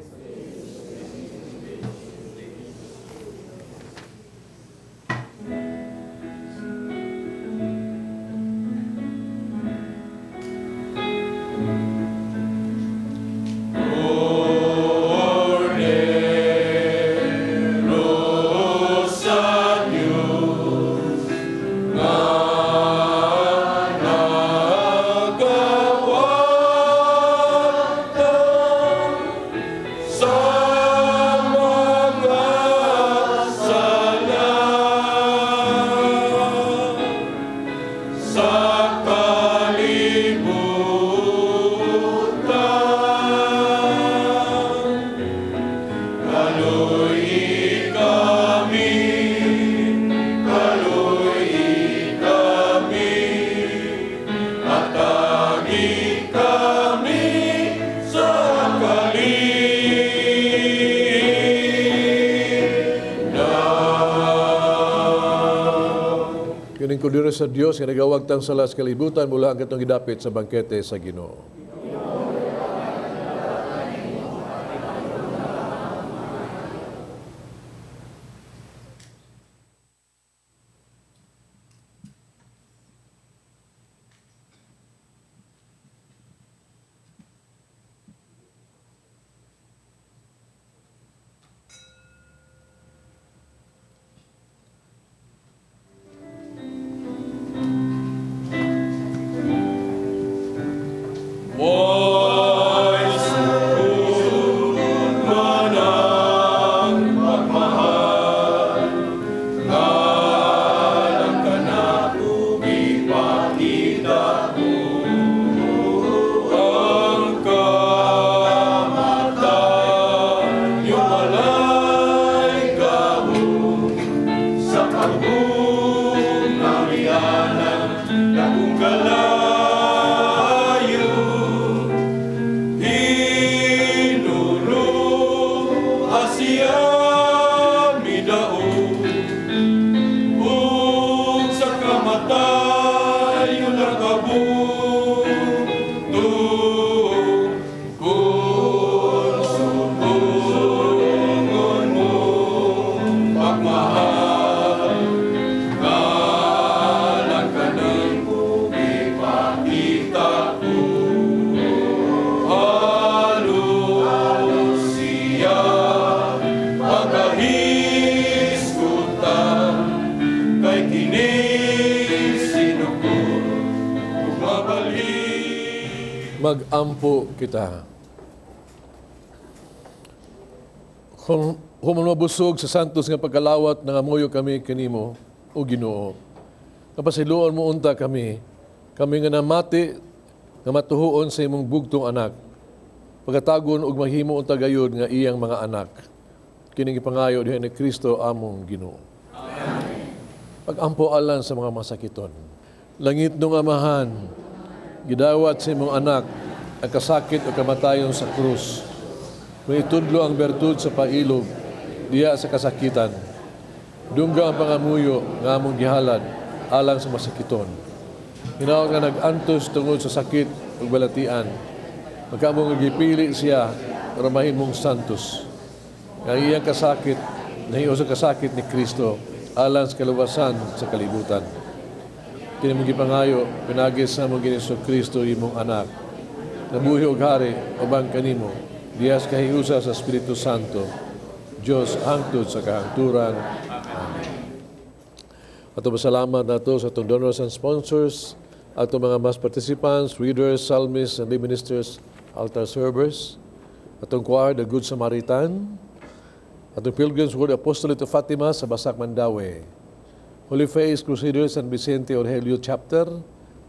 Kining kordero sa Dios nga nagawagtang sala sa kalibutan mula ang katong gidapit sa bangkete sa Ginoo. Magampo kita. Kung mabusog sa santos nga pagkalawat, nangamuyo kami kanimo o Ginoo. Napasiluan mo unta kami, kami nga namati nga matuhuon sa imong bugtong anak. Pagkatagon og mahimo unta gayud nga iyang mga anak. Kining gipangayo diha ni Kristo among Ginoo. Amen. Pagampo alang sa mga masakiton. Langit nung Amahan, gidawat sa imong anak ang kasakit o kamatayon sa krus. May itudlo ang bertud sa pailob, diya sa kasakitan. Dungga ang pangamuyo nga among gihalad alang sa masakiton. Hinaot nga nag-antos tungod sa sakit ug balatian. Magkaamong nga gipili siya para mahimong santos. Nga iyang kasakit, nahiyo sa kasakit ni Kristo alang sa kaluwasan sa kalibutan. Kini mong gipangayo, pinagi sa among Ginoong Kristo imong anak. Nabuhi og hari uban kanimo, diya sa kahiusa sa Espiritu Santo, Dios hangtod sa kahangturan. Amen. Ato pasalamat nato sa atong donors and sponsors, atong mga mass participants, readers, psalmists, and lay ministers, altar servers, atong choir, the Good Samaritan, atong Pilgrims World Apostolate of Fatima sa Basak, Mandaue, Holy Face Crusaders San Vicente Orgelio Chapter,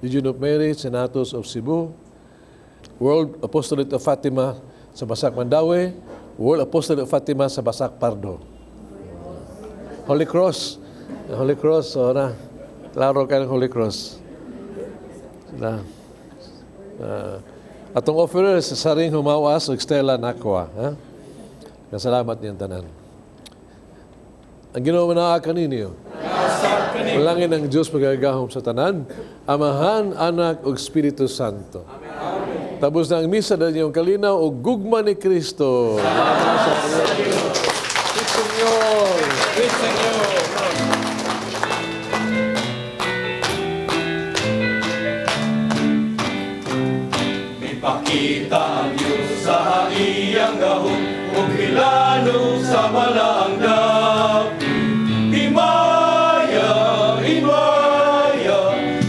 Legion of Mary, Senatus of Cebu, World Apostolate of Fatima sa Basak, Mandaue, World Apostolate of Fatima sa Basak, Pardo. Holy Cross. Holy Cross, so na. Klaro ka ng Holy Cross. Na. Atong offerers, Saring Humawas ug Stella Nakwa. Ha? Kasalamat niyang tanan. Ang Ginoo naa kaninyo. Panalangin ang Diyos makagagahom sa tanan, Amahan, Anak, ug Espiritu Santo. Amen. Tapos na ang misa dahil iyong kalinaw o gugma ni Kristo. Salamat sa Senyor. Senyor. Mipakita ang Diyos sa iyang gahom ug hilano sa balaang dapit. Himaya, himaya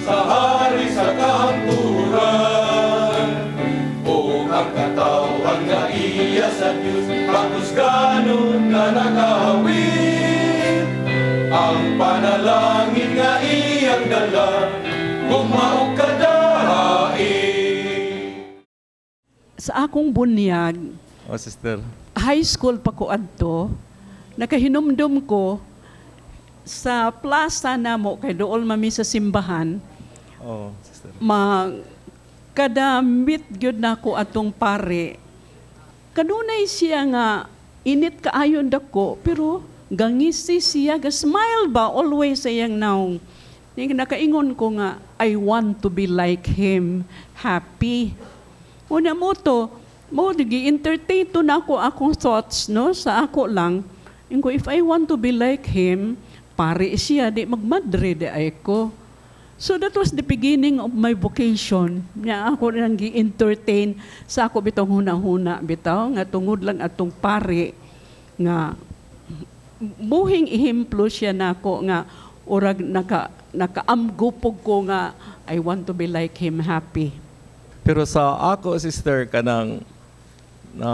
sa hari sa kahangturan. Ug ang katawhan nga iya sa Diyos paghusganon nga nakahawit. Ang panalangin nga iyang dala, gugma ug kadait. Sa akong bunyag, Oh, sister. High school pa ko adto, nakahinumdum ko sa plaza namo kay dool mami sa simbahan, Oh, sister. Ma kada meet gyud nako atong pare. Kanunay siya nga init kaayon dako, pero gangisi siya, ga smile ba always sa iyang naong. Yung nakaingon ko nga, "I want to be like him, happy." Una mo to, mo gi-entertain to na ako akong thoughts, no, sa ako lang. Ingon ko, "If I want to be like him, pare siya, di magmadre di ay ko." So that was the beginning of my vocation. Nya ako nang gi-entertain sa ako bitong huna-huna bitaw nga tungod lang atong pare nga buhing ehemplo siya nako nga urag nakaamgo pug ko nga I want to be like him, happy. Pero sa ako, sister, kanang na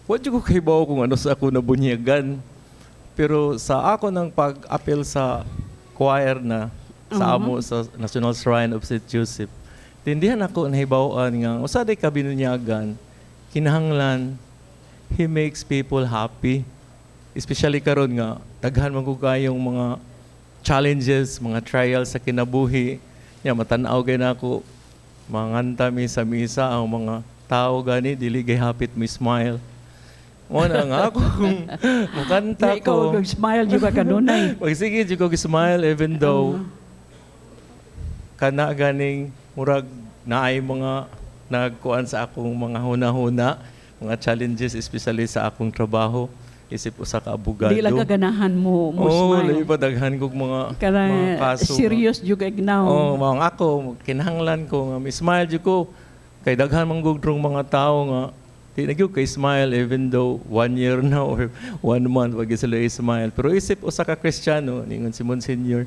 wa jud ko kahibaw kung ano sa ako nabunyagan. Pero sa ako ng pag-apil sa choir na sa amo sa National Shrine of St. Joseph, tindihan ako nahibaw-an nga usa day ka binunyagan, kinahanglan he makes people happy. Especially karon nga daghan man ko kayong mga challenges, mga trials sa kinabuhi. Ya matan-aw kay nako manganta mi sa misa, ang mga tao gani dili gay hapit mi smile. Mo na nga ako kung mukanta Na ikaw ko. Smile jud ka kanunay. Magsige jud ko smile even though kana ganing murag naay mga nagkuan sa akong mga huna-huna, mga challenges, especially sa akong trabaho isip usa ka abogado. Di lang ka ganahan mo Oo, smile. labi pa daghan kog mga Kana mga kaso. Serious jud kay now. Oh, mga ako kinahanglan ko nga mi-smile jud ko kay daghan man gud mga tao nga di na gyud kay smile even though one year na or one month wag sila smile. Pero isip usa ka Kristiyano, ningon si Monsignor,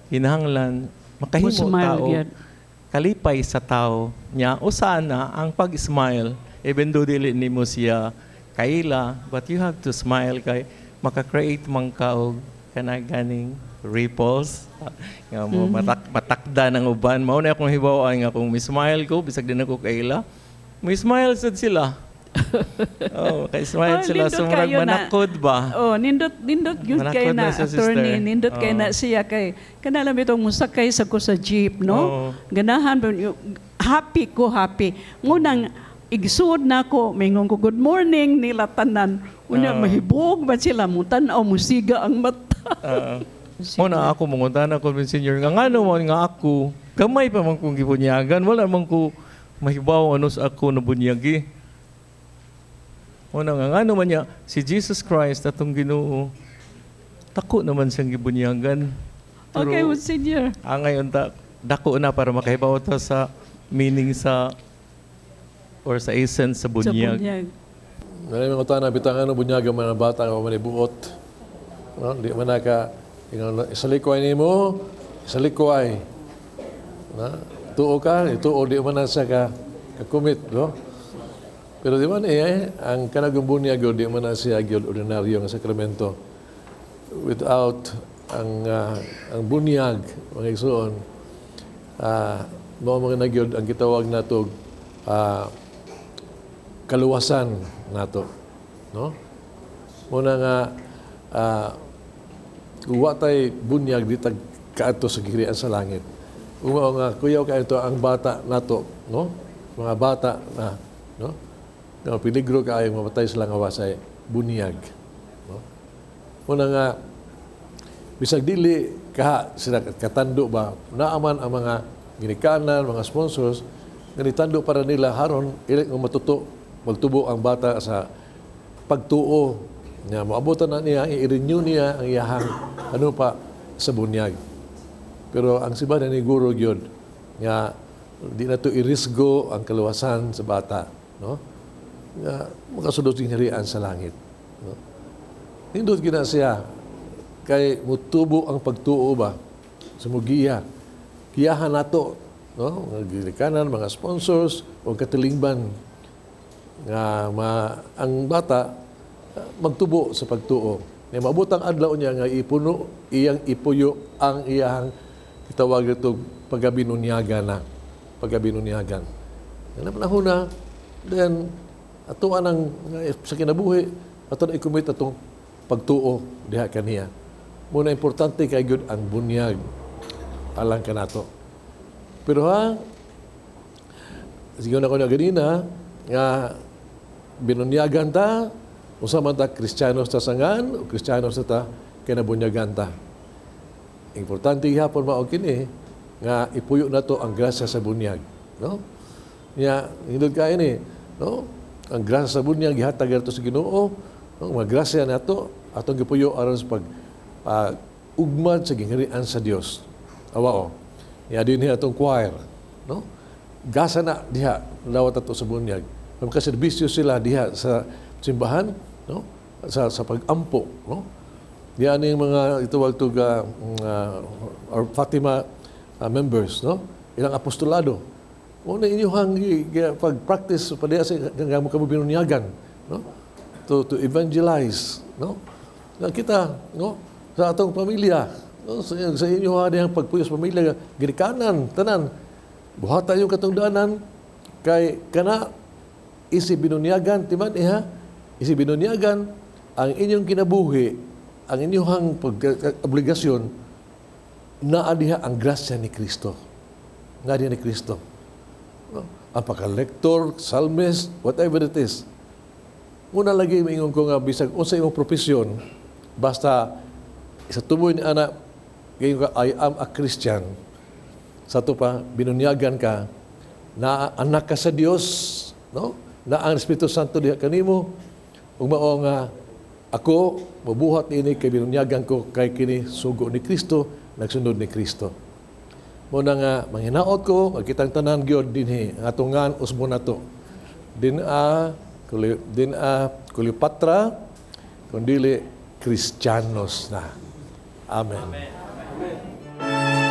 kinahanglan makahimo Mo-smile tao gyud. Kalipay sa tao nya usa na ang pag-smile, even though dili nimo siya kaila, but you have to smile kay maka-create man ka og kana ganing ripples nga mo matakda ng uban. Mao na akong hibaw-an nga kung mi-smile ko bisag di nako kaila, mi smile sad sila. Oh, kay smile Oh, sila nindot so murag kayo na. manakod ba. Oh, nindot nindot gyud Manakod kay na, na siya, sister. attorney, nindot kay na Oo. siya kay kana lang bitong musakay sa ko sa jeep, no? Oo. Ganahan ba happy ko, happy. Ngunang igsuod na ko, mingon ko good morning nila tanan. Unya Oo. mahibog ba sila mo tan-aw, musiga ang mata. Mo na ako mangutana ko Monsignor nga ngano man nga ako gamay pa man kong gibunyagan, wala man ko mahibaw ano sa ako nabunyagi. Mo na nga ngano man niya si Jesus Christ atong Ginoo, tako naman siyang gibunyagan. Pero Okay, Monsignor. Angay unta dako na para makahibaw ta sa meaning sa or sa essence sa Sa bunyag. bunyag. Nga mga utana bitang ano bunyaga man ang bata nga man ibuot. No, di man naka ingon isalikway nimo, isalikway. Na, tuo ka, ituo di man na siya ka ka-commit, no? Pero di man eh, ang kanagong bunyag di man na siya gyud ordinaryo nga sakramento. Without ang bunyag, mga igsoon, mao mga nagyod ang gitawag nato kaluwasan nato, no? Muna nga wa tay bunyag di tag kaadto sa gingharian sa langit. Ug mao nga kuyaw kaayo to ang bata nato, no? Mga bata na, no? Nga peligro kaayo mamatay sila nga wasay bunyag, no? Muna nga bisag dili kaha sila katando ba, naaman ang mga ginikanan, mga sponsors nga nitando para nila haron ili nga matuto magtubo ang bata sa pagtuo niya, moabotan na niya, i-renew niya ang iyahang ano pa sa bunyag. Pero ang simbahan ni guro gyud nga di na to irisgo ang kaluwasan sa bata, no? Nga makasulod sa gingharian sa langit, no? Nindot gyud na siya kay mutubo ang pagtuo ba sa mugiya. Giyahan nato, no? Mga ginikanan, mga sponsors o katilingban nga ang bata magtubo sa pagtuo. Nga maabot ang adlaw niya nga ipuno iyang ipuyo ang iyang gitawag ito pagabinunyagan na. Pagabinunyagan. Nga panahon na, then ato anang sa kinabuhi ato na i-commit atong pagtuo diha kaniya. Muna importante kay gyud ang bunyag alang kanato. Pero ha, siguro na ko na ganina nga binunyagan ta, unsa man ta, Kristiyano sa sangan o Kristiyano sa ta kinabunyagan ta. Importante gihapon mao kini nga ipuyo nato ang grasya sa bunyag, no? Nya hindot kaayo ni, no? Ang grasya sa bunyag gihatag nato sa Ginoo, no? Mga grasya nato atong gipuyo aron sa pag ugmad sa gingharian sa Dios. Awao. Nya dinhi atong choir, no? Gasa na diha lawat ato sa bunyag. Makaserbisyo sila diha sa simbahan, no? Sa pag-ampo, no? Diyan yung mga itawag to or Fatima members, no? Ilang apostolado. Muna inyuhang pag-practice pa diha sa nga mo kamo binunyagan, no? To evangelize, no? Na kita, no? Sa atong pamilya, no? Sa inyo dihang pagpuyo sa pamilya, ginikanan, tanan. Buhata yung katungdanan kay kana isi binunyagan, timan iha, isi binunyagan ang inyong kinabuhi, ang inyong obligasyon, naa diha ang grasya ni Kristo. Naa diha ni Kristo. No? Ang pagka-lector, psalmist, whatever it is. Muna lagi maingon ko nga bisag unsa imong propesyon, basta sa tuboy ni ana, gayon ka, I am a Christian. Sa ato pa, binunyagan ka, na anak ka sa Dios, no? Na ang Espiritu Santo diha kanimo, ug mao nga ako mabuhat niini kay binunyagan ko kay kini sugo ni Kristo, nagsunod ni Kristo. Mo na nga manghinaot ko nga kitang tanan gyud dinhi ang atong ngan usbon nato. Din a Cleopatra kun dili Kristiyanos na. Amen. Amen.